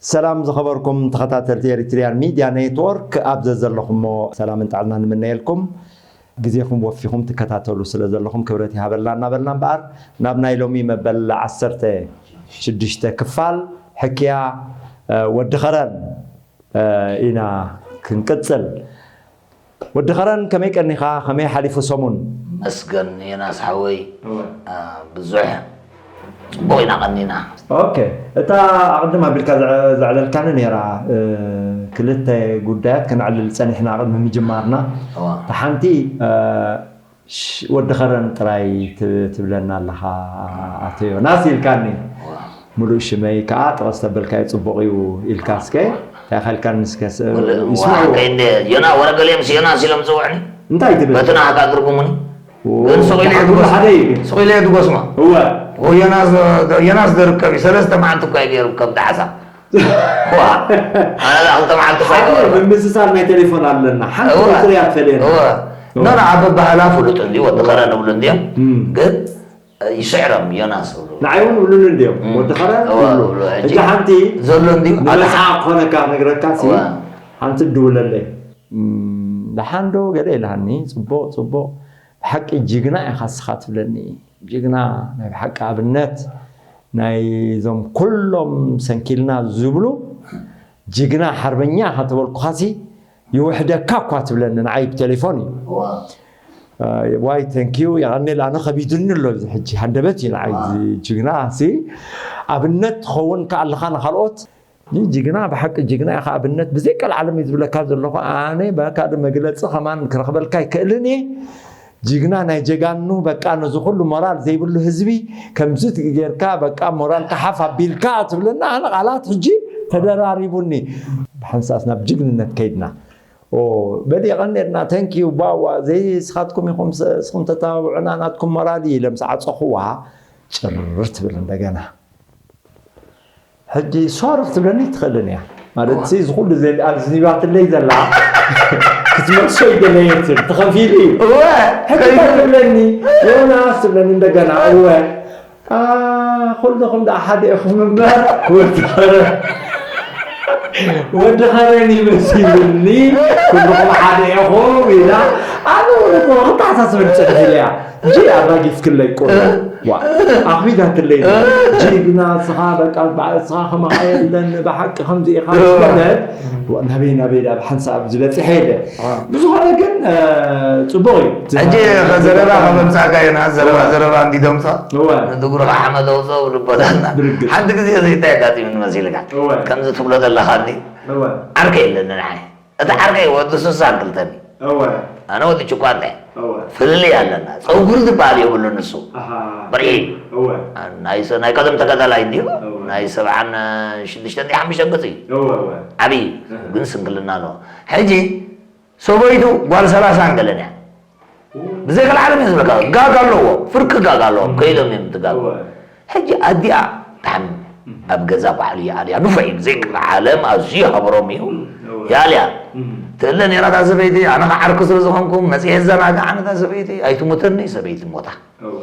ሰላም ዝኸበርኩም ተኸታተልቲ ኤሪትሪያን ሚድያ ኔትወርክ፣ ኣብ ዘዘለኹሞ ሰላምን ጥዕናን ንምነየልኩም። ግዜኹም ወፊኹም ትከታተሉ ስለ ዘለኹም ክብረት ይሃበልና እናበልና እምበኣር፣ ናብ ናይ ሎሚ መበል ዓሰርተ ሽዱሽተ ክፋል ሕክያ፣ እ፣ ወዲ ኸረን፣ እ፣ ኢና ክንቅጽል። ወዲ ኸረን፣ ከመይ ቀኒኻ? ከመይ ሓሊፉ ሰሙን? መስገን ዮናስ ሓወይ። እወ። አ፣ ብዙሕ ጽቡቕ ኢና ቀኒና። ኦኬ። እታ ኣቕድም ኣቢልካ ዘዕ-፣ ዘዕለልካኒ ነይራ፣ እ፣ ክልተ ጉዳያት ከነዕልል ጸኒሕና ቅድሚ ምጅማርና። እወ። እታ ሓንቲ፣ እ፣ ሽ-፣ ወዲ ኸረን ጥራይ ት-፣ ትብለና ኣለኻ፣ ኣቶ ዮናስ ኢልካኒ። እወ። ምሉእ ሽመይ ከኣ ጥቐስ ተበልካዮ ጽቡቕ እዩ ኢልካ እስከ፣ እንታይ ከልካኒ እስከ ስ-፣ ምሉእ፣ ይስምዑ። እዋ፣ ከይደ፣ ዮና፣ ወረ ገሊኦም ዮናስ ኢሎም ዝጽውዑኒ። እንታይ ትብል? በቲ ንዓኻ ትርጉሙኒ። ኦ፣ ግን ስቕ ኢለ እየ ኩሉ ዝጎስ-፣ ሓደ እዩ ግን። ስቕ ኢለ እየ ዝጎስማ። እወ። ኦ፣ ዮናስ፣ ዮናስ ዝርከብ እዩ። ሰለስተ መዓልቲ እኳ እዩ ገይሩ ከም ጣዕሳ። ዋ፣ ኣነ ላ ክልተ መዓልቲ እኳ ሓደ ይገብር። ብምስሳል ናይ ቴሌፎን ኣለና። ሓንቲ እወ። ቁጽሪ እያ ትፈልየና። እወ። እወ። ኖ፣ ኖ፣ ኣብ ኣበሃህላ ፍሉጥ እንድዩ፣ ወዲ ኸረ ንብሉ እንድዮም። እም። ግን ይስዕሮም ዮናስ እብሉ። ንዓይ እውን እብሉኒ እንድዮም። እም። ወዲ ኸረ እወ፣ እብሉ። እብሉ። ሕጂ ሕጂ ሓንቲ ዘሎ እንድዩ። ንመርዓ ክኾነካ ነግረካ ሲ፣ እወ። ሓንቲ ትድውለለይ። እም፣ ደሓን ዶ ገለ ኢላኒ። ጽቡቕ፣ ጽቡቕ። ብሓቂ ጅግና ኢኻ እስኻ ትብለኒ። ጅግና፣ ናይ ብሓቂ ኣብነት ናይዞም ኩሎም ሰንኪልና ዝብሉ ጅግና ሓርበኛ ኢኻ ተበልኩኻሲ ይውሕደካ እኳ ትብለኒ ንዓይ ብቴሌፎን እዩ። እዋ። እ፣ ዋይ፣ thank you፣ የቐንየል፣ ኣነ ከቢዱኒ ኣሎ እዚ ሕጂ፣ ሃንደበት እዩ ንዓይ እዋ። እዚ ጅግና ሲ ኣብነት ትኸውን ከኣ ኣለኻ ንኻልኦት። ጅግና፣ ብሓቂ ጅግና ኢኻ፣ ኣብነት ብዘይ ቀልዓለም እዩ ዝብለካ ዘለኹ። ኣነ ብኣካል መግለጺ ከማን ክረኽበልካ ኣይክእልን እየ። ጅግና ናይ ጀጋኑ፣ በቃ ነዚ ኩሉ ሞራል ዘይብሉ ህዝቢ ከምዚ ጌርካ፣ በቃ ሞራልካ ሓፍ ኣቢልካ ትብለና፣ ኣነ ቃላት ሕጂ ተደራሪቡኒ። ብሓንሳስ ናብ ጅግንነት ከይድና። ኦ፣ በል የቐንየልና፣ thank you፣ ባዋ፣ ዘይ ስኻትኩም ኢኹም፣ ስ-፣ ስኹም ተተባብዑና፣ ናትኩም ሞራል እዩ ኢለ ምስ ዓጸኹዋ፣ ጭር ትብል እንደገና። ሕጂ ሶሪ ክትብለኒ ትኽእልን እያ። ማለት እዋ። ሲ፣ እዚ ኩሉ ዘ-፣ ኣዝኒባትለይ ዘላ ክትመልሶ ይደለየትን፣ ተኸፊሉ እዩ። እወ። ሕጂ እንታይ ትብለኒ? ዮናስ ትብለኒ እንደገና። እወ። አ፣ ኩልኹም ደኣ ሓደ ኢኹም እምበር፣ ወዲ ኸረ-፣ ወዲ ኸረን ይመሲሉኒ፣ ኩልኹም ሓደ ኢኹም ኢላ። ኣነ እውን እኮ ክተሓሳስበኒ ጸኒሐ ኢለ እያ። ጂ ኣራጊፍክለይ ቁሩብ። እ? ዋ፣ ኣኽቢዳትለይ። እ? ጅግና እስኻ፣ በቃ፣ በ-፣ እስኻ ከማኻ የለን፣ ብሓቂ ከምዚ ኢኻ እ? ምስ በለት፣ ዋ፣ ናበይ፣ ናበይ ዳ ብሓንሳብ ዝበጽሐ የለ። እ። ብዝኾነ ግን፣ እ፣ ጽቡቕ እዩ። ሕጂ ዘረባ ካብ ኣምጻእካ ኢና፣ ዘረባ፣ እወ። ዘረባ እንዲ ደምጻ፣ እወ። ንድጉርኻ ሓመድ ኣውጽኦ ብልቦታና። ብርግጽ። ሓንቲ ግዜ እዚ እንታይ ኣጋጢሙኒ መሲልካ? እወ። ከምዚ ትብሎ ዘለኻ እንዲ፣ እወ። ዓርከይ የለኒ ንዓይ። እቲ ዓርከይ ወዲ ስሳን ክልተን እዩ። እወ። ኣነ ወዲ ጭቋንተ። እወ። ፍልልይ ኣለና። ጸጉሪ ዝበሃል የብሉን ንሱ። ኣሃ። ብርሂ። እወ። ናይ ሰ-፣ ናይ ቀደም ተጋዳላይ እንድዩ። እወ። ናይ ሰብዓን ሽዱሽተን ድዩ ሓሙሽተን ገጽ እዩ። እወ፣ እወ። ዓብዪ። እህ። ግን ስንክልና ኣለዎ። ሕጂ ሰበይቱ ጓል ሰላሳን ገለን እያ። ብዘይ ካልዓለም እየ ዝብለካ፣ ጋግ ኣለዎ፣ ፍርቂ ጋግ ኣለዎ፣ እም። ከይዶም እዮም እቲ ጋግ። እወ። ሕጂ ኣዲኣ ብጣዕሚ እም። ኣብ ገዛ ባዕሉ ይኣልያ፣ ንፉዕ እዩ፣ ብዘይ ካልዓለም ኣዝዩ ሃብሮም እዩ፣ እወ። ይኣልያ። እም። ትእለ ነይራ እታ ሰበይቲ፣ ኣነ ከዓ ዓርኩ ስለ ዝኾንኩ፣ መጺአ ዘናግዓ ነታ ሰበይቲ፣ ኣይትሙተኒ ሰበይቲ ሞታ። እወ።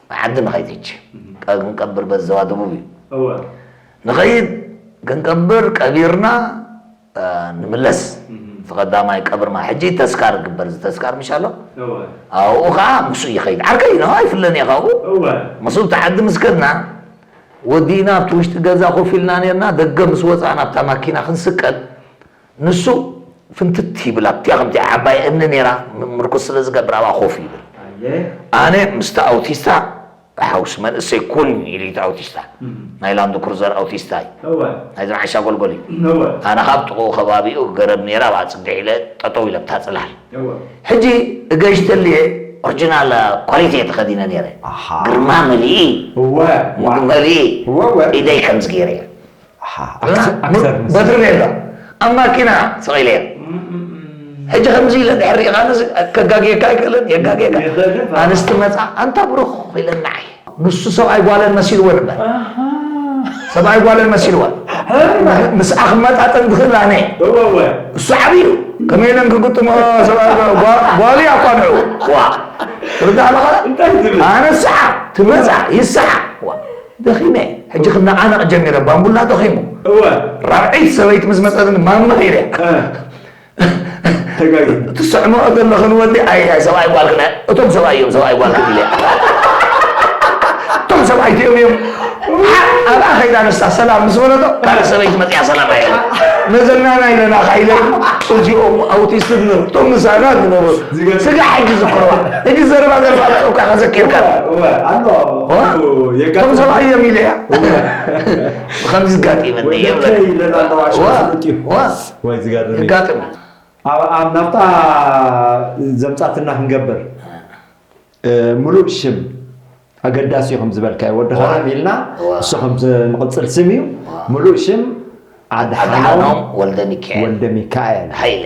ዓዲ ንኸይትች፣ እም። ቀ-፣ ክንቀብር በዘዋ ደቡብ እዩ። እወ። ንኸይድ፣ ክንቀብር፣ ቀቢርና፣ እ፣ ንምለስ። እም። እቲ ቀዳማይ ቀብርማ፣ ሕጂ ተስካር ግበር፣ እዚ ተስካር ምሽ ኣሎ? እወ። ኣብኡ ኸዓ ምስኡ ይኸይድ። ዓርከይ ነው፣ ኣይፍለን እየ ካብኡ። እወ። ምስኡ እቲ ዓዲ ምስ ከድና፣ ወዲእና ኣብቲ ውሽጢ ገዛ ኮፍ ኢልና ኔርና፣ ደገ ምስ ወጻእና ኣብታ ማኪና ክንስቀል፣ ንሱ ፍንትት ይብል፣ ኣብቲኣ ከምቲ ዓባይ እምኒ ኔራ፣ ም-፣ ምርኩስ ስለ ዝገብር ኣብኣ ኮፍ ይብል። ኣየ። ኣነ ምስቲ ኣውቲስታ፣ ሓውስ መንእሰይ ኩን ኢሉ እቲ ኣውቲስታ። እም። ናይ ላንድ ክሩዘር ኣውቲስታ እዩ። እወ። ናይዚ ዓሻ ጎልጎል እዩ። እወ። ኣነ ካብ ጥቕኡ ከባቢኡ ገረብ ኔራ፣ ኣብኣ ጽግዕ ኢለ ጠጠው ኢለ ኣብታ ጽላል። እወ። ሕጂ እገሽተልየ ኦሪጂናል ኳሊቲ እየ ተኸዲነ ኔረ። ኣሃ። ግርማ መሊኢ። እወ። ምግቢ መሊኢ። እወ፣ እወ። ኢደይ ከምዚ ገይረ እየ። ኣሃ፣ ኣክተ-፣ ኣክተር መሲሉ። በትሪ ኔርካ። ኣብ ማኪና ስቕ ኢለ እየ። እም፣ እም፣ እም። ሕጂ ከምዚ ኢለ እንድሕር ሪኢኻንስ ከጋግየካ ኣይክእልን፣ የጋግየካ። ይኽእል፣ ኣንስቲ መጻ፣ ኣንታ ብሩኽ ኢለን ንዓይ። ንሱ ሰብኣይ ጓለን መሲልዎ ነበር። ኣሃ። ሰብኣይ ጓለን መሲልዎ። ኣሃ። ምስኣ ክመጣጠን ዝኽእል ኣነ። እወ፣ እወ። እሱ ዓብዩ። ከመይ ኢለን ክግጥሞ ሰብኣይ ጓ-፣ ጓ-፣ ጓል እያ እኳ ንዑ። ዋ። ትርዳእ ኣለኻ? እንታይ ትብል? ኣነ ስሓ፣ ትመጻ፣ ይስሓ። ዋ። ደኺመ። ሕጂ ክነቓነቕ ጀሚረ። ባምቡላ ደኺሙ። እወ። ራብዐይቲ ሰበይቲ ምስ መጸትኒ ማማ ኢለ። እ። ተጋጊ። ትስዕምኦ ዘለኽን ወዲ፣ ኣይ፣ ኣይ፣ ሰብኣይ ጓል ክነ-፣ እቶም ሰብኣይ እዮም፣ ሰብኣይ ጓል ክን ኢለ። እቶም ሰብኣይ እቲኦም እዮም። ሓ-፣ ኣብኣ ኸይዳ ንሳ ሰላም ምስ በለቶ፣ ካልእ ሰበይቲ መጺኣ ሰላም ኣይበለን። መዘናና ኢለና ኸ ኢለ፣ እዚኦም ኣውቲስት ዝነበሩ፣ እቶም ምሳና ዝነበሩ። ዝገርም። ስጋ ሕጂ ዝክርዋ። ሕጂ ዘረባ ዘረባ እኳ ከዘኪርካ። እወ፣ ኣሎ። ዋ? የጋጥም። እቶም ሰብኣይ እዮም ኢለ እያ። እወ። ብኸምዚ ዝጋጢመኒ ወደከ ይብለካ። ኢለና ኣለዋ፣ ዋ? ሽማግለቲ። ዋ? ወይ ዝገርም እዩ። የጋጥም። ኣብ፣ ኣብ ናብታ ዘምጻትና ክንገብር፣ እ፣ ምሉእ ሽም ኣገዳሲ እዩ ከም ዝበልካዮ፣ ወዲ ዋ። ኸረን ኢልና፣ ዋ። እሱ ከም ዝ-፣ ንቕጽል ስም እዩ። ዋ። ምሉእ ሽም ኣድሓኖም ኣድሓኖም ወልደ ሚካኤል። ወልደ ሚካኤል። ሃይለ።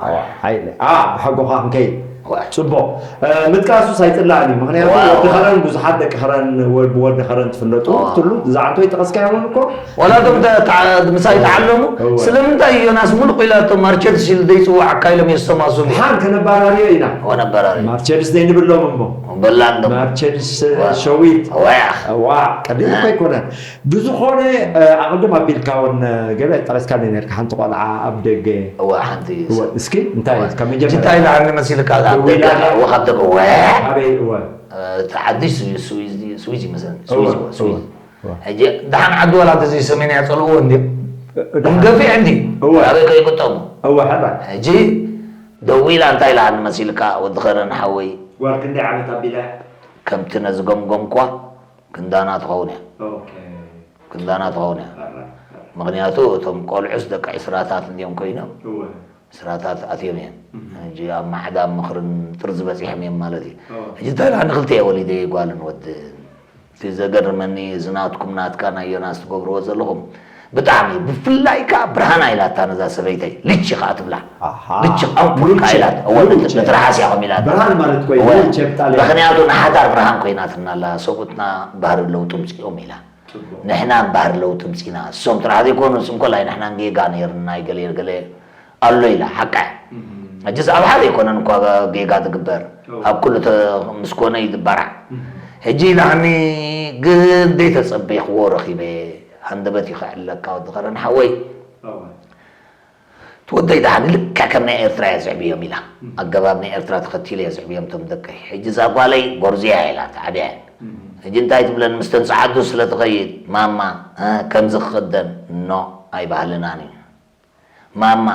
ዋ፣ ሃይለ። ኣ፣ ብሓጎኻ ክንከይድ። ዋ። ጽቡቕ። እ፣ ምጥቃሱስ ኣይጽላእን እዩ። ምኽንያቱ ዋ፣ ወዲ ዋ። ኸረን ብዙሓት ደቂ ኸረን ወ-፣ ብወዲ ኸረን ትፍለጡ። ዋ። ትሉ፣ ዝዓንቶ ይጠቐስካዮ እውን እኮ። ዋላ እቶም ተ-፣ ተዓ-፣ ምሳይ ተዓለሙ፣ እወ። ስለምንታይ ዮናስ ሙሉቕ ኢላቶ ማርቸድስ ኢሉ ዘይጽውዓካ ኢሎም የስተማስሉ። ድሓን ከነባራርዮ ኢና። እወ፣ ነባራርዮ። ማርቸድስ ዘይንብሎም እሞ። በላን ደሞ። ማርቸድስ እወ። ሸዊት። እወ፣ ያኽ። እዋ፣ ቀሊል እኮ እ። ኣይኮነን። ብዝኾነ፣ እ፣ ኣቕድም ኣቢልካ እውን፣ እ፣ ገለ ጠቒስካለይ ነርካ፣ ሓንቲ ቆልዓ ኣብ ደገ። እወ፣ ሓንቲ እወ፣ እስኪ እንታይ እወ። ካብ መጀመርያ ሕጂ እንታይ ኢላ መሲልካ፣ ኣብ ደው ደገ፣ ኢላ እወ፣ ካብ ደገ፣ እወ። ኣበይ፣ እወ። እ፣ እቲ ዓዲ ስዊ-፣ ስዊዝ ድዩ? ስዊዝ ይመስለኒ። እወ፣ ስዊዝ፣ እወ፣ ስዊዝ። እወ። ሕጂ ደሓን ዓዲ ዋላ እንተዘይሰመይናያ ጸልእዎ እንድዮም። እ፣ ደሓን። ገፊሕ እንድዩ። እወ። ኣበይ ከይግጠሙ? እወ፣ ሕራይ። ሕጂ ደዊላ እንታይ ኢላኒ መሲልካ ወዲ ኸረን ሓወይ? ጓል ክንደይ ዓመት ኣቢላ እያ? ከምቲ ነዚ ገምገምኳ ክንዳና ትኸውን እያ። ኦኬ። ክንዳና ትኸውን እያ። ሕራይ፣ ሕራይ። ምኽንያቱ እቶም ቆልዑስ ደቂ ዕስራታት እንድዮም ኮይኖም። እወ። ስራታት ኣትዮም እዮም። እህ። ሕጂ ኣብ ማዕዳ ምኽርን ጥርዚ በጺሖም እዮም ማለት እዩ። ኦ። ሕጂ እንታይ ደኣ ንክልተ እየ ወሊደ ጓልን ወድን። እቲ ዘገርመኒ እዚ ናትኩም ናትካ ናይ ዮናስ ትገብርዎ ዘለኹም ብጣዕሚ፣ ብፍላይ ከኣ ብርሃና ኢላታ ነዛ ሰበይተይ። ልቺ ከኣ ትብላ። ኣሃ። ልቺ ኣምፑል ከኣ ልቺ። ኢላት። እወ፣ ልቺ። ብትርሓስ እያ ከም ኢላታ። ብርሃን ማለት ኮይኑ እወ። ልቺ ብጣልያን። ምኽንያቱ ንሓዳር ብርሃን ኮይናትና ኣላ። ሰብኡትና ባህሪ ለውጢ ኣምጺኦም ኢላ። ጽቡቕ። ንሕና እምበሃር ለውጢ ኣምጺና፣ እሶም ጥራሕ ዘይኮኑ፣ እሶም ኮላይ ንሕናን ጌጋ ነይርና፣ ገለ ገለ ኣሎ ኢላ፣ ሓቃ እያ። እም። ሕጂስ ኣብ ሓደ ኣይኮነን እኳ ጌጋ ዝግበር፣ እወ። ኣብ ኩሉ ተ-፣ ምስ ኮነ እዩ ዝበራዕ። እም። ሕጂ ኢላኒ፣ ግን ዘይተጸበይክዎ ረኺበ፣ ሃንደበት እዩ ከዕልለካ ወዲ ኸረን ሓወይ። እወ። እቲ ወደይ ደሓን ልክዕ ከም ናይ ኤርትራ እየ ዝዕብዮም ኢላ። እም። ኣገባብ ናይ ኤርትራ ተኸቲለ እየ ዝዕብዮም እቶም ደቀይ። ሕጂ እዛ ጓለይ ጎርዝያ ኢላ ትዓብያ እያ። እም። ሕጂ እንታይ ትብለኒ፣ ምስተን ጸዓዱ ስለ ትኸይድ፣ ማማ፣ እ፣ ከምዚ ክኽደን፣ ኖ፣ ኣይባህልናን እዩ። ማማ፣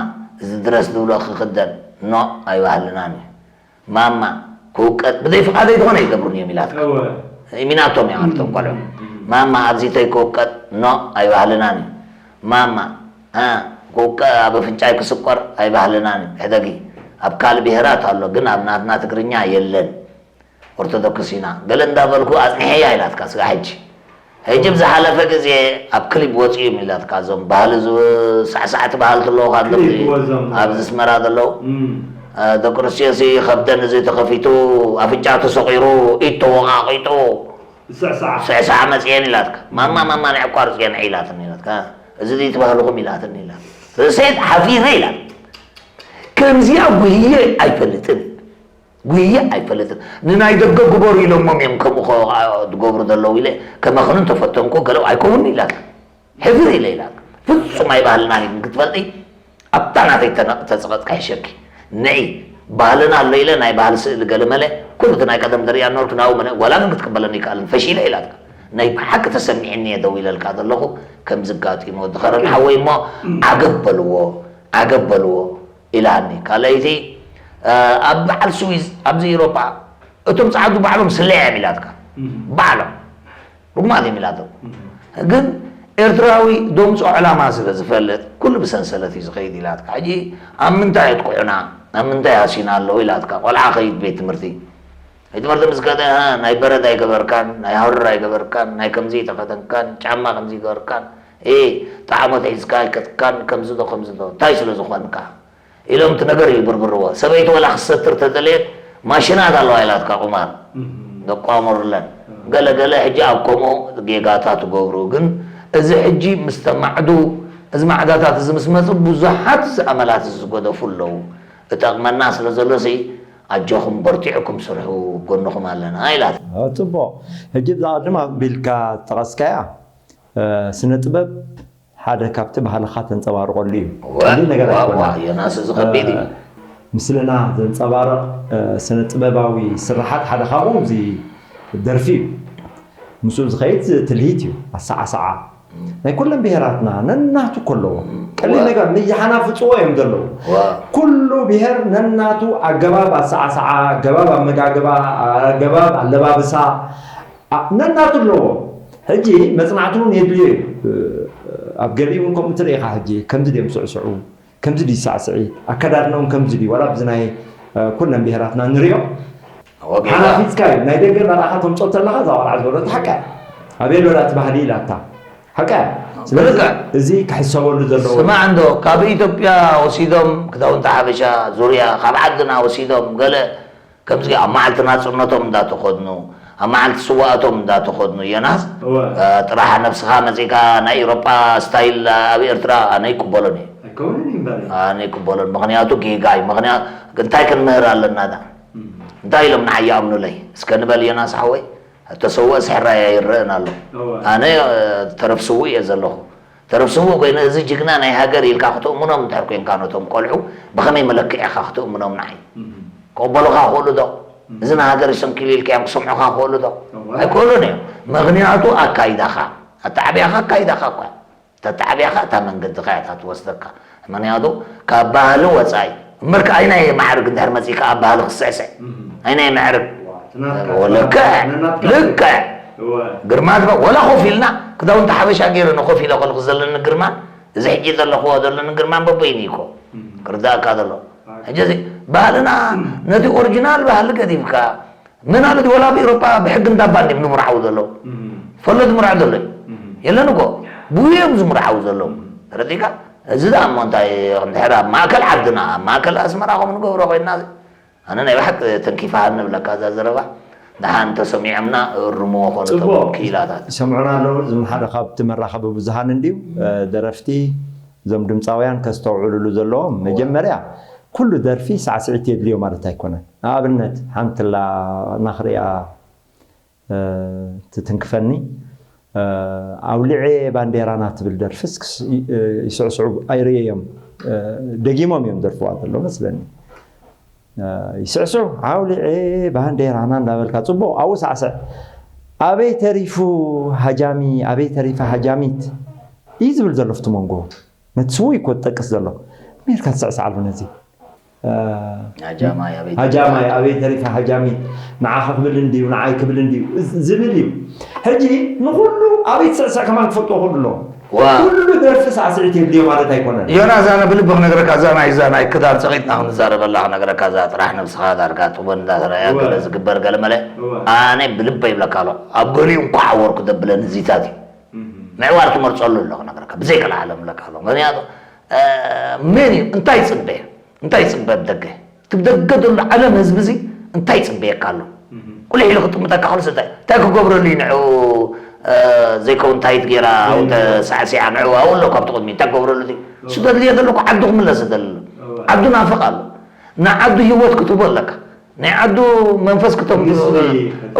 እዚ ድረስ ዝብሎ ክኽደን፣ ኖ፣ ኣይባህልናን እዩ። ማማ፣ ክውቀጥ፣ ብዘይ ፍቓደይ ዝኾነ ኣይገብሩን እዮም ኢላትካ። እወ። ኢሚናቶም እዮም ኣብቶም ቆልዑ። እም፣ እም። ማማ፣ ኣብዚ ተይክውቀጥ፣ ኖ፣ ኣይባህልናን እዩ። ማማ፣ እ፣ ክውቀ-፣ ኣብ ኣፍንጫይ ክስቆር ኣይባህልናን እዩ። ሕደጊ፣ ኣብ ካልእ ብሄራት ኣሎ፣ ግን ኣብ ናትና ትግርኛ የለን። ኦርቶዶክስ ኢና። ገለ እንዳበልኩ ኣጽኒሐያ ኢላትካ ስጋ ሕጂ። ሕጂ ኣብ ዝሓለፈ ግዜ ኣብ ክሊፕ ወጺኡ ኢላትካ፣ እዞም ባህሊ ዝ-፣ ሳዕሳዕቲ ባህልቲ ኣለዉ፣ ካብ ከምዚ ክሊፕ ወዞም። ኣብዚ ኣስመራ ዘለዉ፣ እም። እ፣ ደቂ ኣንስትዮሲ ከብደን እዚ ተኸፊቱ፣ ኣፍንጫ ተሰቒሩ፣ ኢድ ተወቓቒጡ፣ ስዕሳዕ። ስዕሳዕ መጽየን ኢላትካ። ማማ፣ ማማ፣ ናይ ዕቋር ጽየን ኢላትኒ ኢላትካ። እዚ ድዩ እቲ ባህልኹም ኢላትኒ ኢላት። ርእሰይ ሓፊረ ኢላት። ከምዚኣ ጉህየ ኣይፈልጥን። ጉያ ኣይፈልጥን። ንናይ ደገ ግበሩ ኢሎሞም እዮም ከምኡ ከ-፣ ዝገብሩ ዘለዉ ኢለ ከመኽንን ተፈተንኩ፣ ገለ ኣይከውንን ኢላትካ። ሕፍር ኢለ ኢላትካ። ፍጹም ኣይባህልናን እዩ ክትፈልጢ፣ ኣብታ ናተይ ተነ-፣ ተጸቐጥካ ይሸኪ። ንዒ፣ ባህልና ኣሎ ኢለ ናይ ባህሊ ስእሊ ገለ መለ፣ ኩሉ እቲ ናይ ቀደም ዘርእያ ነበርኩ፣ ናብኡ መለ፣ ዋላ ግን ክትቅበለኒ ኣይከኣልን፣ ፈሺለ ኢላትካ። ናይ ብሓቂ ተሰሚዕኒ እየ ደው ኢለልካ ዘለኹ። ከምዚ ኣጋጢሙ ወዲ ኸረን ሓወይ እሞ ዓገብ በልዎ፣ ዓገብ በልዎ ኢላኒ። ካልኣይቲ፣ እ፣ ኣብ በዓል ስዊዝ ኣብዚ ኤውሮጳ እቶም ጻዕዱ ባዕሎም ስለያ እዮም ኢላትካ። ባዕሎም ርጉማት እዮም ኢላቶም። ግን ኤርትራዊ ደምጾ ዕላማ ስለ ዝፈልጥ ኩሉ ብሰንሰለት እዩ ዝኸይድ ኢላትካ። ሕጂ ኣብ ምንታይ የጥቅዑና፣ ኣብ ምንታይ ሃሲና ኣለዉ ኢላትካ። ቆልዓ ኸይድ ቤት ትምህርቲ፣ ቤት ትምህርቲ ምስ ከደ፣ እ፣ ናይ በረድ ኣይገበርካን፣ ናይ ሃሩር ኣይገበርካን፣ ናይ ከምዚ ኣይተኸደንካን፣ ጫማ ከምዚ ኣይገበርካን፣ እ፣ ጣዕሞት ሒዝካ ኣይከድካን፣ ከምዚ ዶ ከምዚ ዶ፣ እንታይ ስለ ዝኾንካ ኢሎም እቲ ነገር ይብርብርዎ። ሰበይቲ ወላ ክትሰትር ተደልየት ማሽናት ኣለዋ ኢላትካ ቁማር። ደቋምሩለን። ገለ ገለ ሕጂ ኣብ ከምኡ ጌጋታት ትገብሩ። ግን እዚ ሕጂ ምስ ተማዕዱ፣ እዚ ማዕዳታት እዚ ምስ መጹ ብዙሓት እዚ ኣመላት እዚ ዝገደፉ ኣለዉ። እጠቕመና ስለ ዘሎ ሲ ኣጆኹም በርቲዕኩም ስርሑ፣ ጎንኹም ኣለና ኢላት። ኦ፣ ጽቡቕ። ሕጂ ብዛ ቅድም ኣቢልካ ዝጠቐስካያ፣ እ፣ ስነ ጥበብ ሓደ ካብቲ ባህልኻ ተንጸባርቐሉ እዩ። ዋ፣ ቀሊል ነገር ዋ፣ ኣይኮነን። ዋ፣ ዮናስ፣ እዚ ከቢድ እዩ። እ፣ ምስልና ዘንጸባርቕ፣ እ፣ ስነ ጥበባዊ ስርሓት ሓደ ካብኡ እዚ ደርፊ እዩ። ምስኡ ዝኸይድ ትልሂት እዩ፣ ኣሰዓስዓ። ናይ ኩለን ብሄራትና ነናቱ እኮ ኣለዎ። ቀሊል ዋ። ነገር ንየሓናፍጽዎ እዮም ዘለዉ። ዋ። ኩሉ ብሄር ነናቱ ኣገባብ ኣሰዓስዓ፣ ኣገባብ ኣመጋግባ፣ ኣገባብ ኣለባብሳ፣ ኣ-፣ ነናቱ ኣለዎ። ሕጂ መጽናዕቲ እውን የድልዮ እዩ። ኣብ ገሊኡ እውን ከምኡ ትርኢ ኢኻ። ሕጂ ከምዚ ድዮም ስዕስዑ፣ ከምዚ ድዩ ሳዕስዒት፣ ኣከዳድናኦም ከምዚ ድዩ፣ ዋላ ኣብዚ ናይ፣ እ፣ ኩለን ብሄራትና ንሪኦ። ወጌጋ። ሓናፊጽካ እዩ። ናይ ደገ መርኣኻ ተምጾ ተለኻ እዛ ቆልዓ ዝበሎ እቲ ሓቂ እያ። ኣበይ ኣሎ እቲ ባህሊ ኢላታ። ሓቂ እያ። ስለዚ ብልክዕ። እዚ ክሕሰበሉ ዘለዎ። ስማዕ እንዶ፣ ካብ ኢትዮጵያ ወሲዶም ክዳውንቲ ሓበሻ ዙርያ፣ ካብ ዓድና ወሲዶም ገለ ከምዚ ኣብ መዓልቲ ናጽነቶም እንዳተኸድኑ፣ ኣብ መዓልቲ ስዋእቶም እንዳተኸድኑ፣ ዮናስ፣ እወ። እ፣ ጥራሕ ነብስኻ መጺእካ ናይ ኤውሮጳ ስታይል ኣብ ኤርትራ ኣነ ኣይቅበሎን እየ። ኣይከውንን እዩ እምበር። ኣነ ኣይቅበሎን። ምኽንያቱ ጌጋ እዩ። ምኽንያቱ እንታይ ክንምህር ኣለና ዳ? እም። እንታይ ኢሎም ንዓይ ይኣምኑለይ? እስከ ንበል ዮናስ ሓወይ፣ እተሰውአ ስሕራይ ኣይረእን ኣሎ። እወ። ኣነ፣ እ፣ ተረፍ ስዉእ እየ ዘለኹ። ተረፍ ስዉእ ኮይነ፣ እዚ ጅግና ናይ ሃገር ኢልካ ክትእምኖም እንድሕር ኮይንካ፣ ነቶም ቆልዑ ብኸመይ መለክዒ ኢኻ ክትእምኖም ንዓይ? እም። ክቕበሉኻ ይኽእሉ ዶ? እም። እዚ ንሃገር ይሰንኪሉ ኢልካዮም ክሰምዑኻ ይኽእሉ ዶ? እወ። ኣይክእሉን እዮም። ምኽንያቱ ኣካይዳኻ፣ ኣተዓብያኻ ኣካይዳኻ እኳ። እታ ኣተዓብያኻ እታ መንገድኻ እያ እታ ትወስደካ። ምኽንያቱ ካብ ባህሊ ወጻኢ። እምበርከ ኣይናይ ማዕርግ እንድሕር መጺእካ ኣብ ባህሊ ክትስዕስዕ። እም። ኣይናይ ማዕርግ። እዋ፣ እቲ ናትካ ወለከ፣ ናትካ ልክዕ። እወ። ግርማ ዝበ-፣ ወላ ኮፍ ኢልና ክዳውንቲ ሓበሻ ገይረ ንኮፍ ኢለ ከለኹ ዘለኒ ግርማ፣ እዚ ሕጂ ዘለኽዎ ዘለኒ ግርማ በበይኑ እዩ እኮ እም። ክርዳእካ ዘሎ። ኣይ። ሕጂ እዚ ባህልና ነቲ ኦሪጂናል ባህሊ ገዲፍካ፣ ምናልባት ወላ ኣብ ኤውሮጳ ብሕጊ እንዳባ እንድዮም ዝምርዓዉ ዘለዉ። እም። ፈሎ ዝምርዖ ዘሎ እዩ። እም። የለን እኮ። ብኡ እዮም ዝምርዓዉ ዘለዉ። እም። ተረዲእካ? እዚ ደኣ እሞ እንታይ እንድሕር ኣብ ማእከል ዓድና፣ ኣብ ማእከል ኣስመራ ከምኡ ንገብሮ ኮይንና፣ ኣነ ናይ ብሓቂ ተንኪፋሃኒ ንብለካ እዛ ዘረባ። ደሓን ተሰሚዖምና እርምዎ ኮኑ እቶም ጽቡቕ። ክኢላታት። ይሰምዑና ኣለዉ። እዚ ሓደ ካብቲ መራኸቢ ብዙሃን እንድዩ። እ፣ ደረፍቲ፣ እዞም ድምጻውያን ከስተውዕሉሉ ዘለዎም፣ መጀመርያ ኩሉ ደርፊ ሳዕስዒት የድልዮ ማለት ኣይኮነን። ንኣብነት ሓንትላ ናኽሪኣ፣ እ፣ ትትንክፈኒ፣ እ፣ ኣውሊዐ ባንዴራና ትብል ደርፍስ ክስ-፣ እ፣ ይስዕስዑ ኣይርእየዮም፣ እ፣ ደጊሞም እዮም ደርፍዋ ዘለዉ መስለኒ። እ፣ ይስዕስዑ፣ ኣውሊዐ ባንዴራና እንዳበልካ ጽቡቕ ኣብኡ ሳዕስዕ። ኣበይ ተሪፉ ሃጃሚ፣ ኣበይ ተሪፋ ሃጃሚት እዩ ዝብል ዘሎ ኣብቲ መንጎ። ነቲ ስዉእ እኮ ዝጠቅስ ዘሎ። ሜርካ ትስዕስዓሉ ነዚ። እ፣ ሃጃማይ ኣበይ ሃጃማይ ኣበይ ተሪፋ ሃጃሚት፣ ንዓኻ ክብል እንድዩ፣ ንዓይ ክብል እንድዩ፣ ዝ-፣ ዝብል እዩ። ሕጂ ንኹሉ ኣበይ ትስዕስዕ ከማን ክፈልጥዎ ክኽእሉ ኣለዎም። ዋ። ኩሉ ደርፊ ሳዕስዒት የድልዮ ማለት ኣይኮነን። ዮናስ፣ ኣነ ብልቢ ክነግረካ፣ እዛ ናይ፣ እዛ ናይ ክዳን ጸቒጥና ክንዛረበላ ክነግረካ፣ እዛ ጥራሕ ነብስኻ ዳርጋ ጥበን እንዳተረኣያ እወ። ገለ ዝግበር ገለ መለ፣ እወ። ኣነ ብልበይ ይብለካ ኣሎ፣ ኣብ ገሊኡ እንኳ ዓወርኩ ዘብለን እዚታት እዩ። እህ። ምዕዋር ትመርጸሉ ኣሎ ክነግረካ፣ ብዘይ ቀልዓለም እብለካ ኣሎ። ምኽንያቱ፣ እ፣ መን እዩ? እንታይ ይጽበ? እንታይ ይጽበ ብደገ? እቲ ብደገ ዘሎ ዓለም ህዝቢ እዚ እንታይ ይጽበየካ ኣሎ? እህ። ቁሊሕ ኢሉ ክጥምጠካ ከሎስ እንታይ፣ እንታይ ክገብረሉ እዩ ንዕኡ፣ እ፣ ዘይከውን ታይት ጌራ ኣብኡ ዘይከውን። ተሳዕሲዓ ንዕኡ ኣብኡ ኣሎ ካብቲ ቅድሚ እንታይ ክገብረሉ እቲ? እሱ እወ። ዘድልዮ ዘሎ እኮ ዓዱ ክምለስ ዘደሊ ኣሎ። እወ። ዓዱ ናፍቕ ኣሎ። ንዓዱ ህይወት ክትህቦ ኣለካ። ናይ ዓዱ መንፈስ ክተምጽእ ህዝቢ